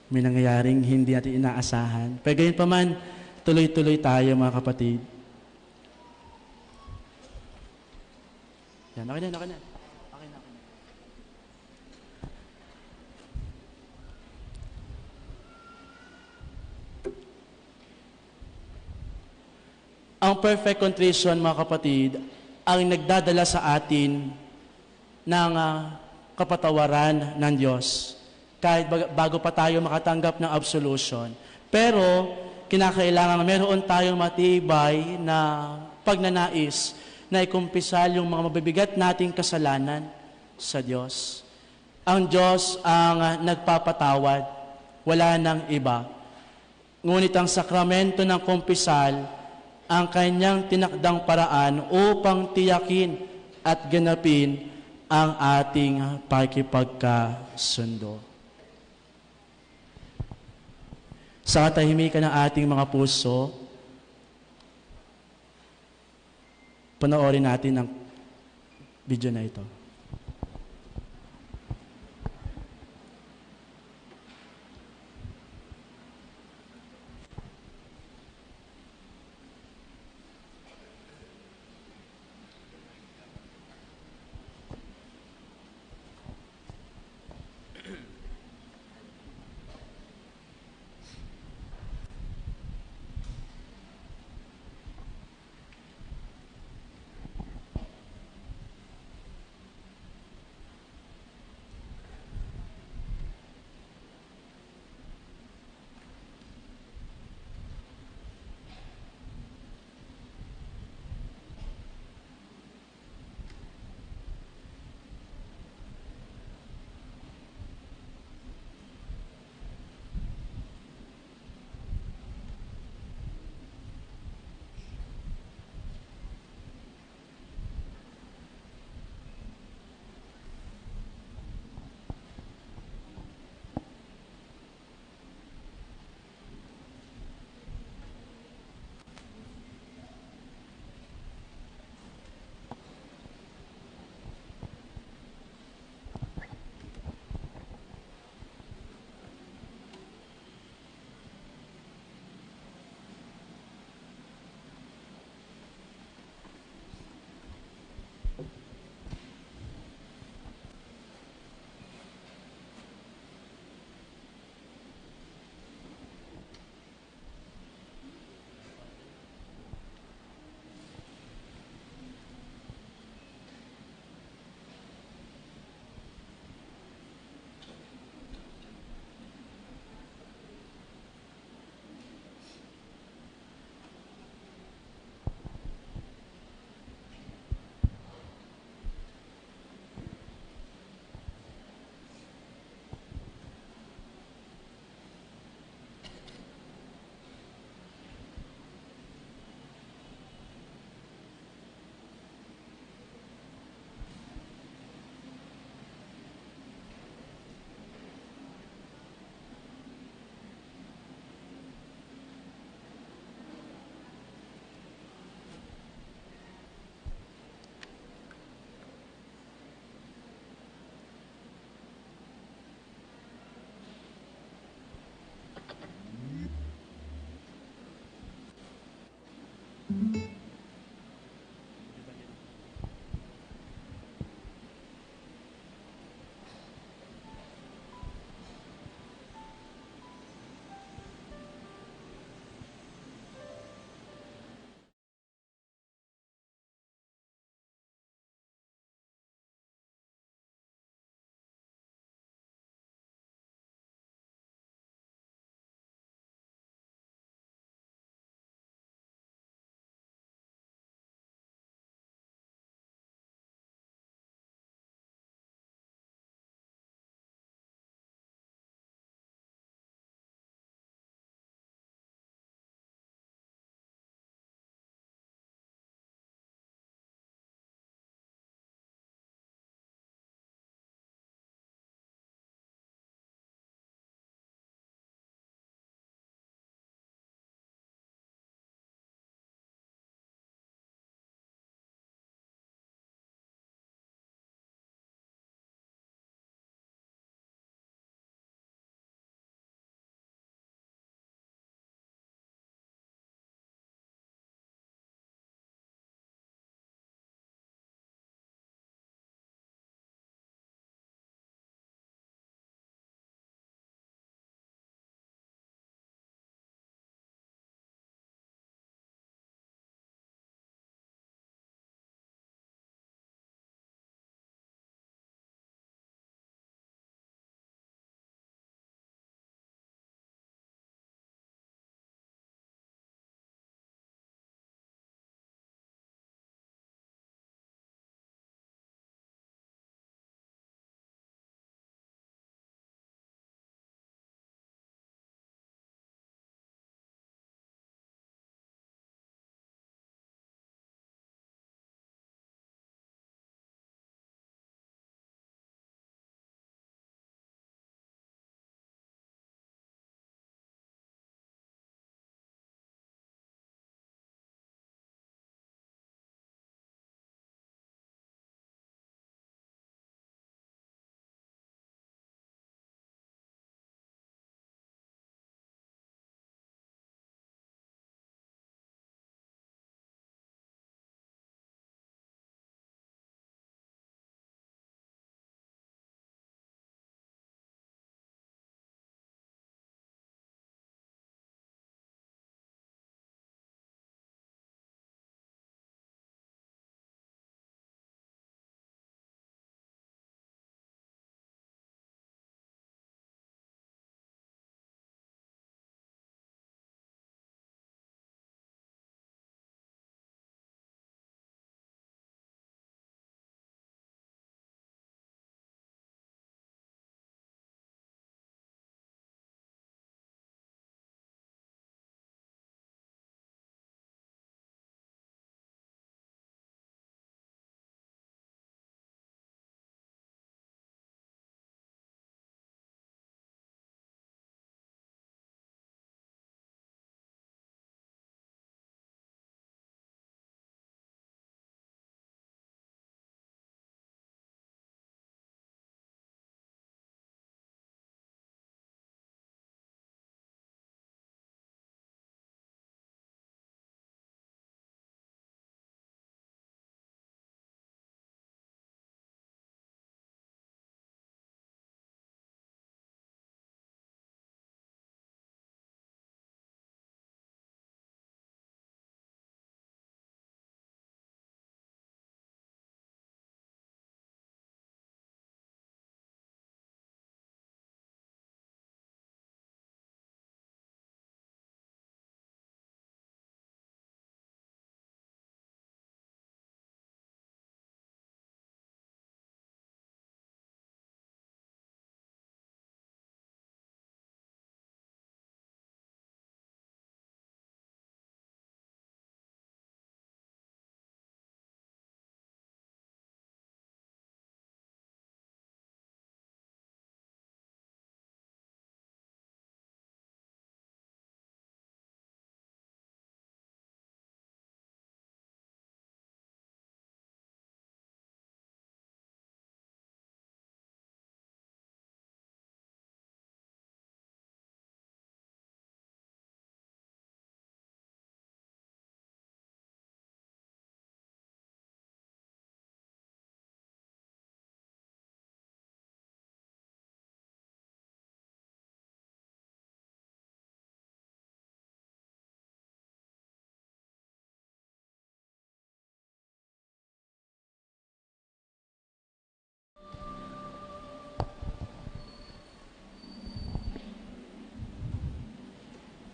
may nangyayaring hindi natin inaasahan. Pero ganyan pa man, tuloy-tuloy tayo mga kapatid. Yan, okay na. Ang perfect contrition, mga kapatid, ang nagdadala sa atin ng kapatawaran ng Diyos. Kahit bago pa tayo makatanggap ng absolution. Pero, kinakailangan meron tayong matibay na pagnanais na ikumpisal yung mga mabibigat nating kasalanan sa Diyos. Ang Diyos ang nagpapatawad, wala nang iba. Ngunit ang sakramento ng kumpisal, ang kanyang tinakdang paraan upang tiyakin at ganapin ang ating pakikipagkasundo. Sa katahimikan ng ating mga puso, panoorin natin ang video na ito.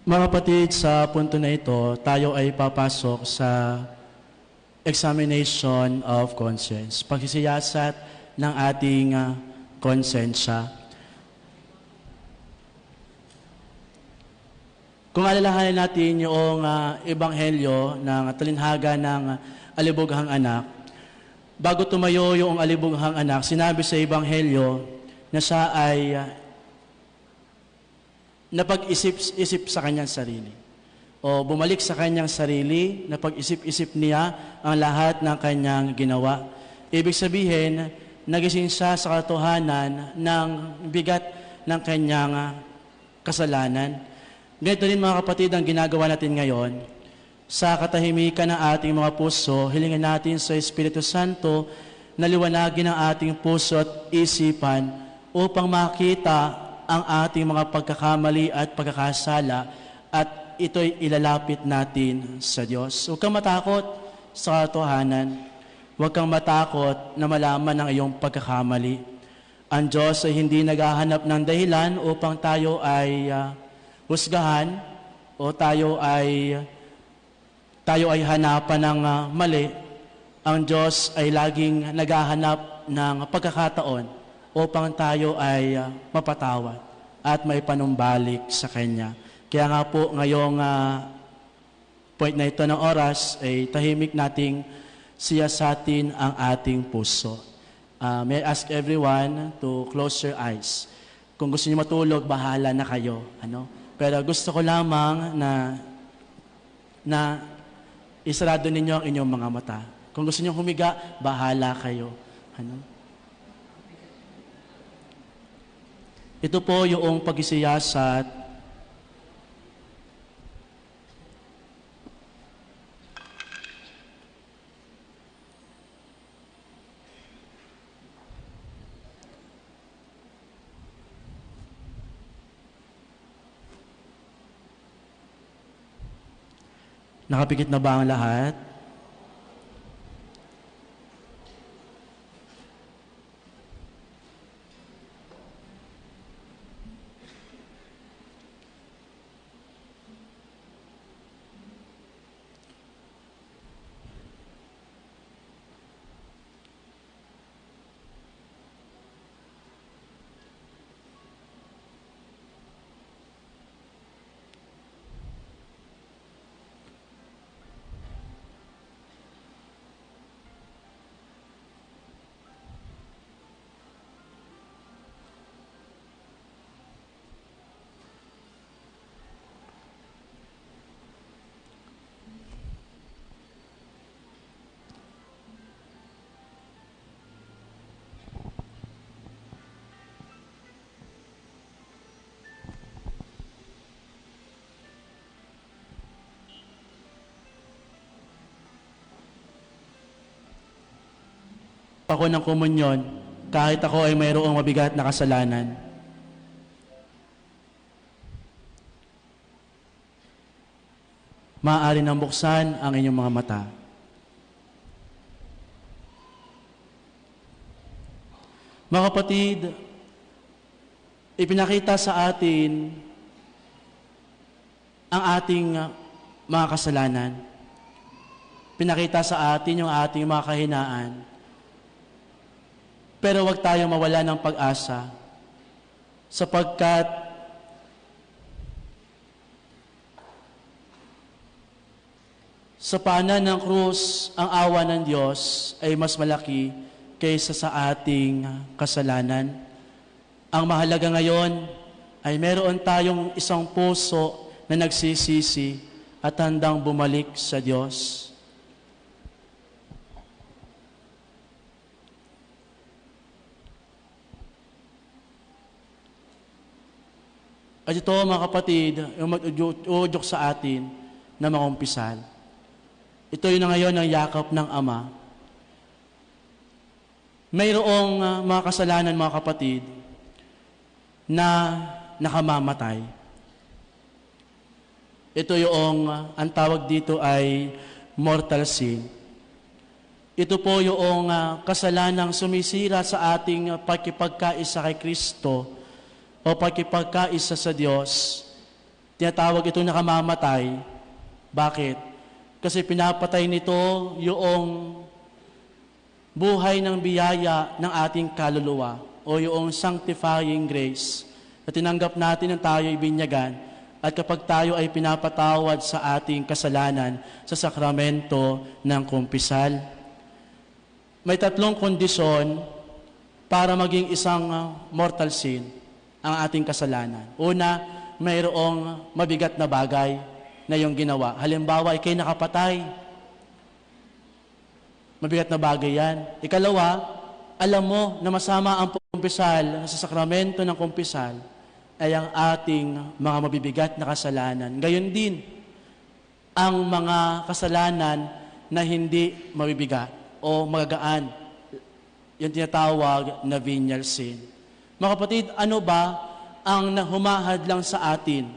Mga kapatid, sa punto na ito, tayo ay papasok sa examination of conscience, pagsisiyasat ng ating konsensya. Kung alalahanin natin yung ebanghelyo ng talinhaga ng alibughang anak, bago tumayo yung alibughang anak, sinabi sa ebanghelyo na siya ay napag-isip-isip sa kanyang sarili. O bumalik sa kanyang sarili, napag-isip-isip niya ang lahat ng kanyang ginawa. Ibig sabihin, nagising siya sa katotohanan ng bigat ng kanyang kasalanan. Ganito rin mga kapatid ang ginagawa natin ngayon. Sa katahimikan ng ating mga puso, hilingin natin sa Espiritu Santo na liwanagin ang ating puso at isipan upang makita ang ating mga pagkakamali at pagkakasala at ito'y ilalapit natin sa Diyos. Huwag kang matakot sa katotohanan. Huwag kang matakot na malaman ang iyong pagkakamali. Ang Diyos ay hindi naghahanap ng dahilan upang tayo ay husgahan o tayo ay hanapan ng mali. Ang Diyos ay laging naghahanap ng pagkakataon upang tayo ay mapatawad at may panumbalik sa Kanya. Kaya nga po ngayong point na ito ng oras ay tahimik nating siyasatin ang ating puso. May I ask everyone to close your eyes. Kung gusto niyo matulog, bahala na kayo. Pero gusto ko lamang na isarado ninyo ang inyong mga mata. Kung gusto niyo humiga, bahala kayo. Ito po yung pagsisiyasat Nakapikit na ba ang lahat? Ako ng komunyon, kahit ako ay mayroong mabigat na kasalanan. Maaari nang buksan ang inyong mga mata. Mga kapatid, ipinakita sa atin ang ating mga kasalanan. Pinakita sa atin yung ating mga kahinaan. Pero huwag tayong mawala ng pag-asa sapagkat sa paanan ng krus, ang awa ng Diyos ay mas malaki kaysa sa ating kasalanan. Ang mahalaga ngayon ay meron tayong isang puso na nagsisisi at handang bumalik sa Diyos. At ito mga kapatid, yung mag-udyok sa atin na makumpisal. Ito yun na ngayon ang yakap ng Ama. Mayroong mga kasalanan mga kapatid na nakamamatay. Ito yung, ang tawag dito ay mortal sin. Ito po yung kasalanang sumisira sa ating pagkipagkaisa kay Kristo o pagkipagkaisa sa Diyos Tinatawag ito nakamamatay. Bakit? Kasi pinapatay nito yung buhay ng biyaya ng ating kaluluwa o yung sanctifying grace na tinanggap natin nang tayo ay binyagan at kapag tayo ay pinapatawad sa ating kasalanan sa sakramento ng kumpisal. May 3 kondisyon para maging isang mortal sin ang ating kasalanan. Una, mayroong mabigat na bagay na iyong ginawa. Halimbawa, ikay nakapatay. Mabigat na bagay yan. Ikalawa, alam mo na masama ang kumpisal sa sakramento ng kumpisal ay ang ating mga mabibigat na kasalanan. Gayon din, ang mga kasalanan na hindi mabibigat o magagaan. Yung tinatawag na venial sin. Mga kapatid, ano ba ang humahad lang sa atin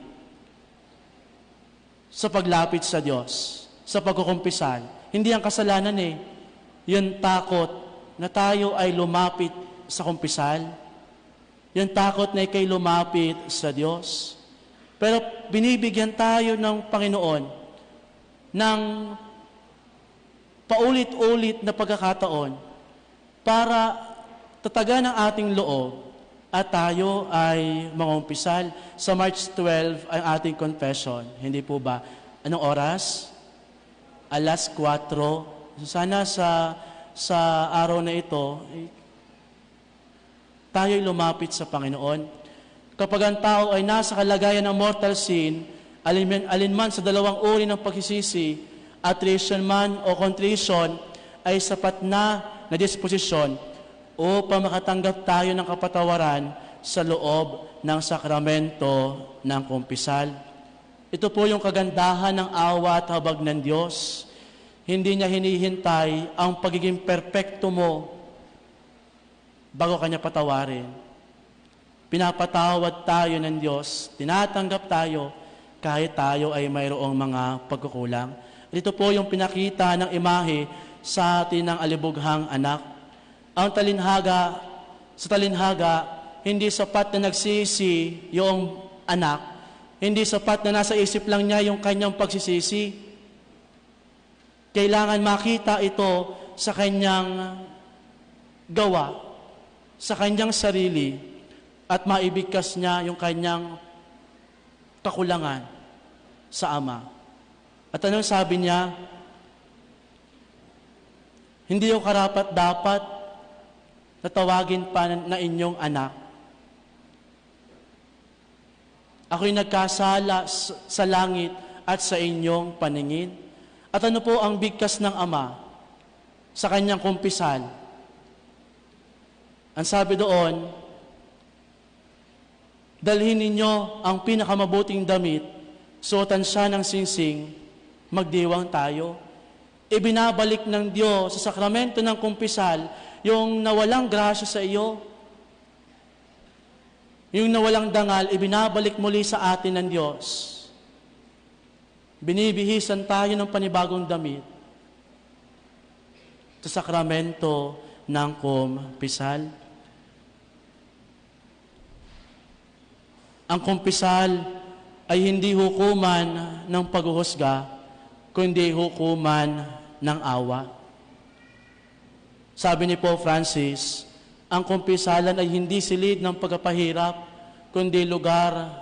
sa paglapit sa Diyos, sa pagkukumpisal? Hindi ang kasalanan Yung takot na tayo ay lumapit sa kumpisal. Yung takot na ikay lumapit sa Diyos. Pero binibigyan tayo ng Panginoon ng paulit-ulit na pagkakataon para tatagan ang ating loob at tayo ay mangumpisal. Sa March 12 ang ating confession. Hindi po ba? Anong oras? 4:00. Sana sa araw na ito, tayo'y lumapit sa Panginoon. Kapag ang tao ay nasa kalagayan ng mortal sin, alinman sa 2 uri ng pagsisisi, attrition man o contrition, ay sapat na disposisyon upang makatanggap tayo ng kapatawaran sa loob ng sakramento ng kumpisal. Ito po yung kagandahan ng awa at habag ng Diyos. Hindi niya hinihintay ang pagiging perpekto mo bago kanya patawarin. Pinapatawad tayo ng Diyos, tinatanggap tayo kahit tayo ay mayroong mga pagkukulang. Ito po yung pinakita ng imahe sa atin ng alibughang anak. Ang sa talinhaga, hindi sapat na nagsisi yung anak. Hindi sapat na nasa isip lang niya yung kanyang pagsisisi. Kailangan makita ito sa kanyang gawa, sa kanyang sarili, at maibigkas niya yung kanyang kakulangan sa Ama. At anong sabi niya? Hindi yung karapat-dapat natawagin pa na inyong anak. Ako'y nagkasala sa langit at sa inyong paningin. At ano po ang bigkas ng Ama sa kanyang kumpisal? Ang sabi doon, dalhin ninyo ang pinakamabuting damit, suotan siya ng singsing, magdiwang tayo. Ibinabalik ng Diyos sa sakramento ng kumpisal yung nawalang grasya sa iyo. Yung nawalang dangal, ibinabalik muli sa atin ng Diyos. Binibihisan tayo ng panibagong damit sa sakramento ng kumpisal. Ang kumpisal ay hindi hukuman ng paghuhusga, kundi hukuman ng awa. Sabi ni Pope Francis, ang kumpisalan ay hindi silid ng pagpapahirap, kundi lugar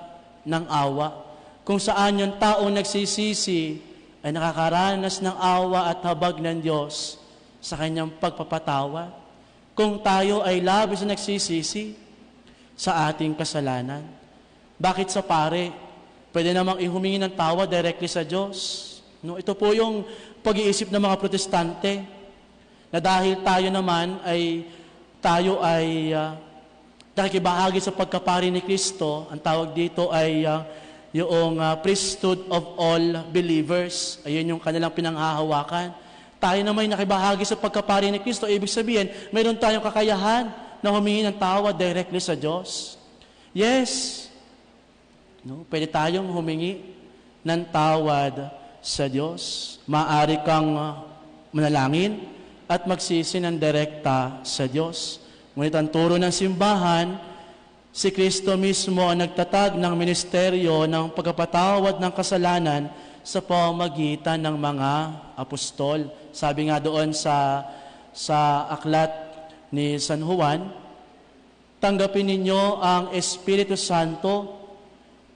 ng awa. Kung saan yung taong nagsisisi ay nakakaranas ng awa at habag ng Diyos sa kanyang pagpapatawa. Kung tayo ay labis na nagsisisi sa ating kasalanan, bakit sa pare? Pwede namang ihumingi ng tawa directly sa Diyos. No, ito po yung pag-iisip ng mga protestante na dahil tayo ay nakikibahagi sa pagkapari ni Kristo, ang tawag dito ay yung priesthood of all believers. Ayun yung kanilang pinanghahawakan. Tayo naman ay nakibahagi sa pagkapari ni Kristo. Ibig sabihin, mayroon tayong kakayahan na humingi ng tawa directly sa Diyos. Yes, no, pwede tayong humingi ng tawad sa Diyos. Maaari kang manalangin at magsisi ng direkta sa Diyos. Ngunit ang turo ng simbahan, Si Kristo mismo ang nagtatag ng ministeryo ng pagpapatawad ng kasalanan sa pamamagitan ng mga apostol. Sabi nga doon sa aklat ni San Juan, tanggapin ninyo ang Espiritu Santo,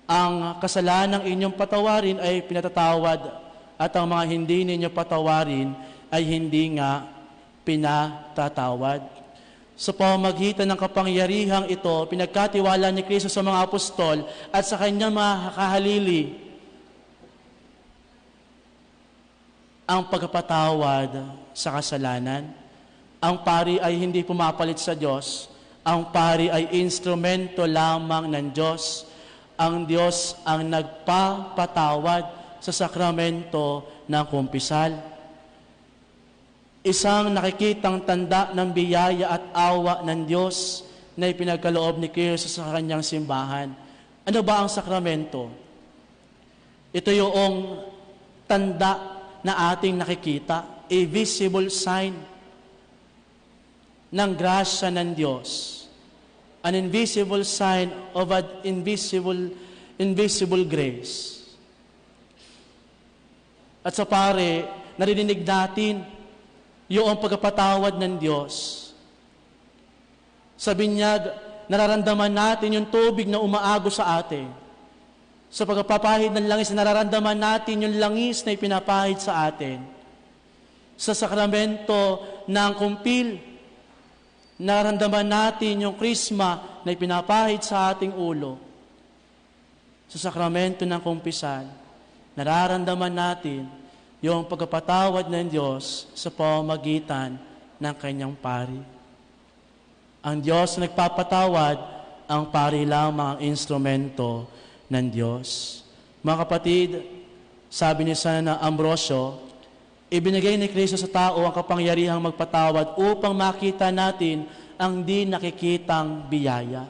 ang kasalanang inyong patawarin ay pinatatawad at ang mga hindi ninyo patawarin ay hindi nga pinatatawad. Sa pamamagitan ng kapangyarihang ito, pinagkatiwala ni Kristo sa mga apostol at sa kanyang mga kahalili ang pagpapatawad sa kasalanan. Ang pari ay hindi pumapalit sa Diyos. Ang pari ay instrumento lamang ng Diyos. Ang Diyos ang nagpapatawad sa sakramento ng kumpisal. Isang nakikitang tanda ng biyaya at awa ng Diyos na ipinagkaloob ni Kristo sa kanyang simbahan. Ano ba ang sakramento? Ito yung tanda na ating nakikita, a visible sign ng grasya ng Diyos. An invisible sign of an invisible grace. At sa pare, narinig natin yung pagpapatawad ng Diyos. Sa binyag, nararamdaman natin yung tubig na umaagos sa atin. Sa pagpapahid ng langis, nararamdaman natin yung langis na ipinapahid sa atin. Sa sakramento ng kumpil, nararamdaman natin yung krisma na ipinapahid sa ating ulo. Sa sakramento ng kumpisal, nararamdaman natin yung pagpapatawad ng Diyos sa pamamagitan ng kanyang pari. Ang Diyos na nagpapatawad, ang pari lamang ang instrumento ng Diyos. Mga kapatid, sabi ni San Ambrosio, ibinigay ni Kristo sa tao ang kapangyarihang magpatawad upang makita natin ang di nakikitang biyaya.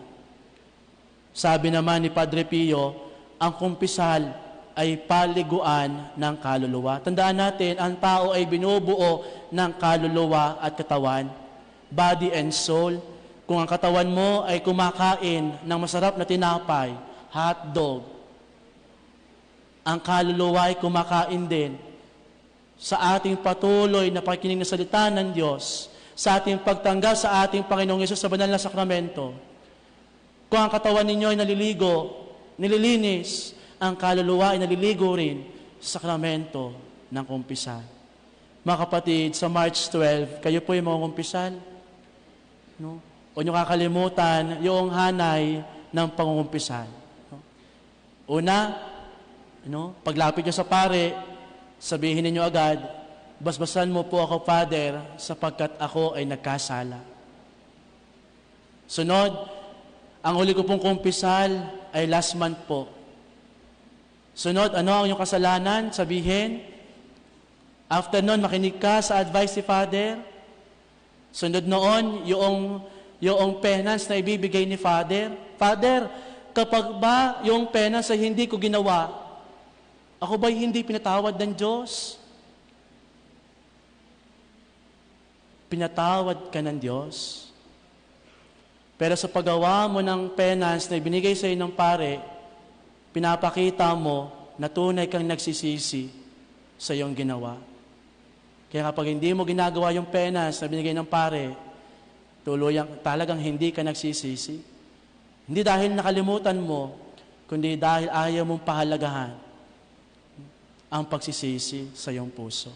Sabi naman ni Padre Pio, ang kumpisal ay paliguan ng kaluluwa. Tandaan natin, ang tao ay binubuo ng kaluluwa at katawan, body and soul. Kung ang katawan mo ay kumakain ng masarap na tinapay, hotdog, ang kaluluwa ay kumakain din sa ating patuloy na pakikinig na salita ng Diyos, sa ating pagtanggap sa ating Panginoong Yesus sa banal na sakramento. Kung ang katawan ninyo ay nililinis, ang kaluluwa ay naliligo rin sa sakramento ng kumpisal. Mga kapatid, sa March 12, kayo po yung mga kumpisal. No? O nyo kakalimutan yung hanay ng pangungumpisal. No? Una, paglapit nyo sa pare, sabihin ninyo agad, basbasan mo po ako, Father, sapagkat ako ay nagkasala. Sunod, ang huli ko pong kumpisal ay last month po. Sunod, ano ang iyong kasalanan? Sabihin. After nun, makinig ka sa advice ni Father. Sunod noon, yung penance na ibibigay ni Father. Father, kapag ba yung penance ay hindi ko ginawa, ako ba'y hindi pinatawad ng Diyos? Pinatawad ka ng Diyos. Pero sa paggawa mo ng penance na ibinigay sa iyo ng pare, pinapakita mo na tunay kang nagsisisi sa iyong ginawa. Kaya kapag hindi mo ginagawa yung penance na binigay ng pare, talagang hindi ka nagsisisi. Hindi dahil nakalimutan mo, kundi dahil ayaw mong pahalagahan ang pagsisisi sa iyong puso.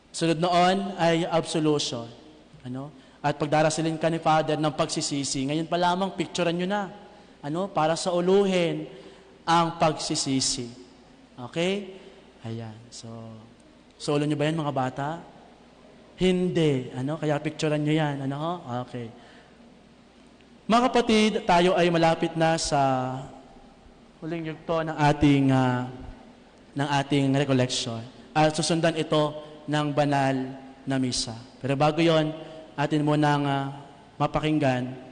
Sunod noon ay absolution. At pagdarasilin ka ni Father ng pagsisisi, ngayon pa lamang picturean nyo na. Para sa uluhin ang pagsisisi. Okay? Ayan. So ulo nyo ba yan, mga bata? Hindi. Kaya picturean nyo yan. Okay. Mga kapatid, tayo ay malapit na sa huling yugto ng ating recollection. At susundan ito ng banal na misa. Pero bago yon, atin munang mapakinggan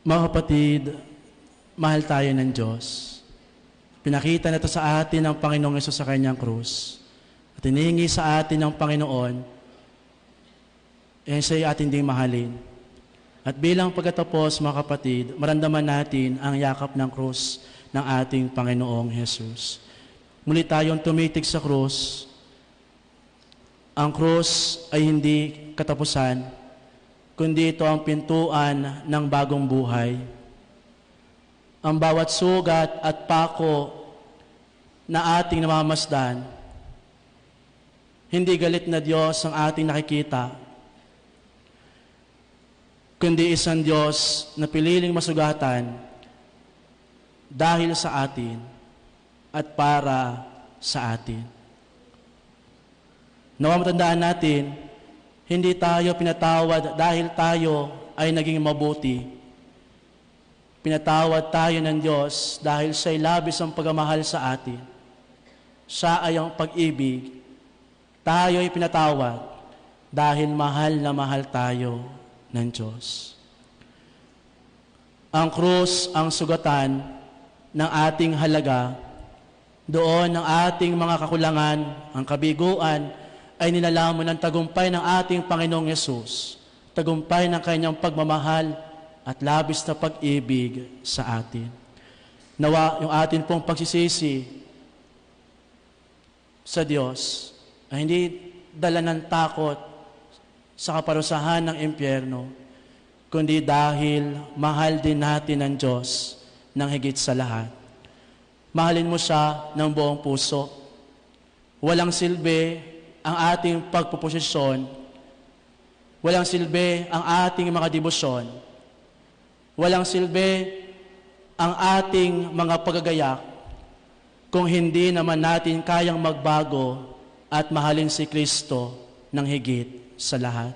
Mga kapatid, mahal tayo ng Diyos. Pinakita na ito sa atin ng Panginoong Yesus sa kanyang krus. At hinihingi sa atin ng Panginoon, siya'y atin ding mahalin. At bilang pagkatapos, mga kapatid, maramdaman natin ang yakap ng krus ng ating Panginoong Yesus. Muli tayong tumitig sa krus. Ang krus ay hindi katapusan, kundi ito ang pintuan ng bagong buhay. Ang bawat sugat at pako na ating namamasdan, hindi galit na Diyos ang ating nakikita, kundi isang Diyos na piniling masugatan dahil sa atin at para sa atin. Nawa matandaan natin, hindi tayo pinatawad dahil tayo ay naging mabuti. Pinatawad tayo ng Diyos dahil siya'y labis ang pagmamahal sa atin. Siya ay ang pag-ibig. Tayo ay pinatawad dahil mahal na mahal tayo ng Diyos. Ang krus ang sugatan ng ating halaga. Doon ang ating mga kakulangan, ang kabiguan, ay nilalamon ng tagumpay ng ating Panginoong Yesus. Tagumpay ng kanyang pagmamahal at labis na pag-ibig sa atin. Nawa yung atin pong pagsisisi sa Diyos ay hindi dala ng takot sa kaparusahan ng impyerno, kundi dahil mahal din natin ang Diyos ng higit sa lahat. Mahalin mo siya ng buong puso. Walang silbi ang ating pagpuposisyon. Walang silbi ang ating mga debosyon. Walang silbi ang ating mga pagagayak kung hindi naman natin kayang magbago at mahalin si Kristo ng higit sa lahat.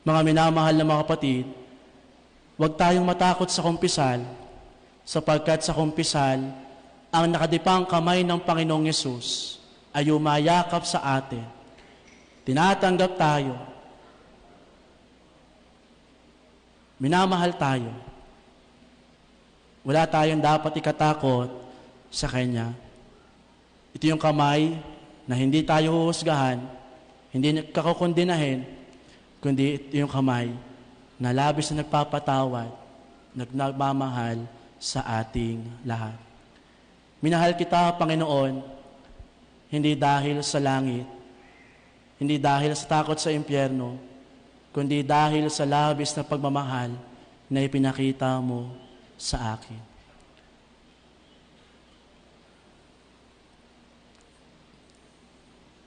Mga minamahal na mga kapatid, huwag tayong matakot sa kumpisal, sapagkat sa kumpisal, ang nakadipang kamay ng Panginoong Yesus ay umayakap sa atin. Tinatanggap tayo. Minamahal tayo. Wala tayong dapat ikatakot sa Kanya. Ito yung kamay na hindi tayo huhusgahan, hindi kakukundinahin, kundi ito yung kamay na labis na nagpapatawad, nagmamahal sa ating lahat. Minahal kita, Panginoon, hindi dahil sa langit, hindi dahil sa takot sa impyerno, kundi dahil sa labis na pagmamahal na ipinakita mo sa akin.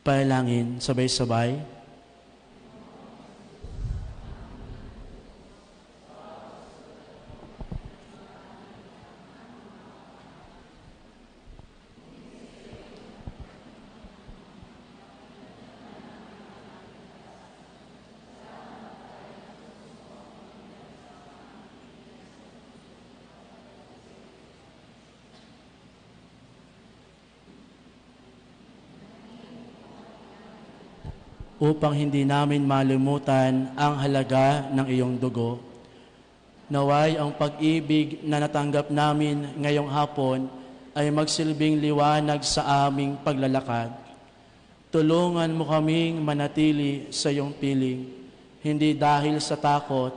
Panalangin, sabay-sabay. Upang hindi namin malimutan ang halaga ng iyong dugo. Naway ang pag-ibig na natanggap namin ngayong hapon ay magsilbing liwanag sa aming paglalakad. Tulungan mo kaming manatili sa iyong piling, hindi dahil sa takot,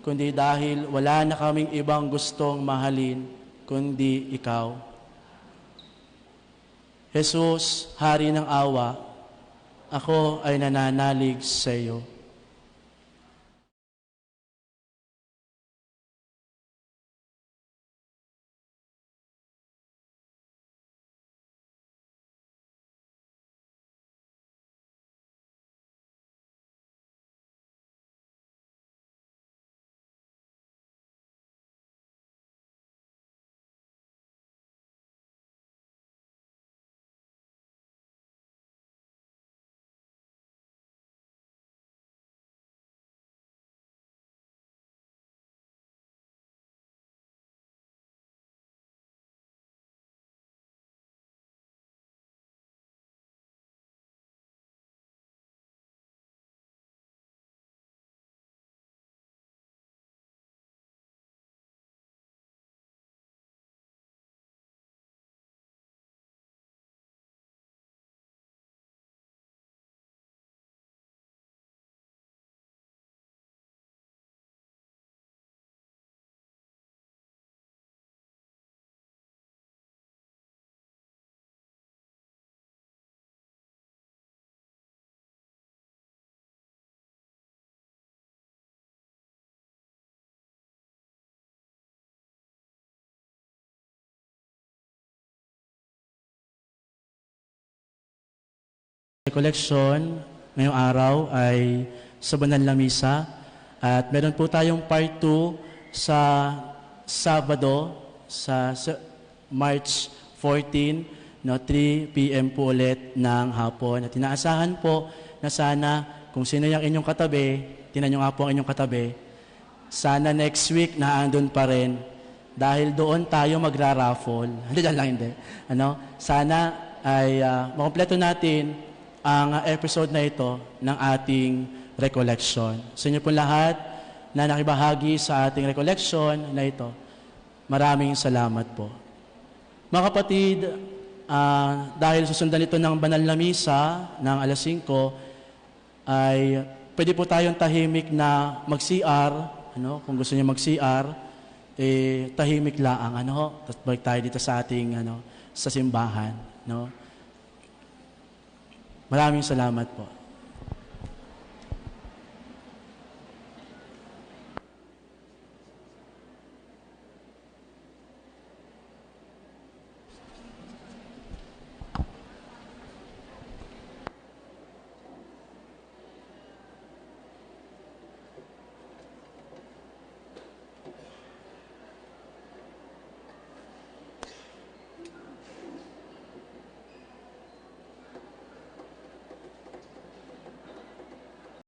kundi dahil wala na kaming ibang gustong mahalin, kundi ikaw. Jesus, Hari ng awa, ako ay nananalig sa iyo. recollection ngayong araw ay sa banal na misa. At meron po tayong part 2 sa Sabado, sa March 14, no, 3 p.m. po ulit ng hapon. At inaasahan po na sana kung sino yung inyong katabi, tinan nyo nga po ang inyong katabi, sana next week na andun pa rin dahil doon tayo magra-raffle. Hindi lang, hindi. Sana ay makompleto natin ang episode na ito ng ating recollection. Sa inyo po lahat na nakibahagi sa ating recollection na ito, maraming salamat po. Mga kapatid, dahil susundan ito ng banal na misa ng alas 5, ay pwede po tayong tahimik na mag-CR. Kung gusto niyo mag-CR, tahimik lang. Tapos balik tayo dito sa ating sa simbahan. Maraming salamat po.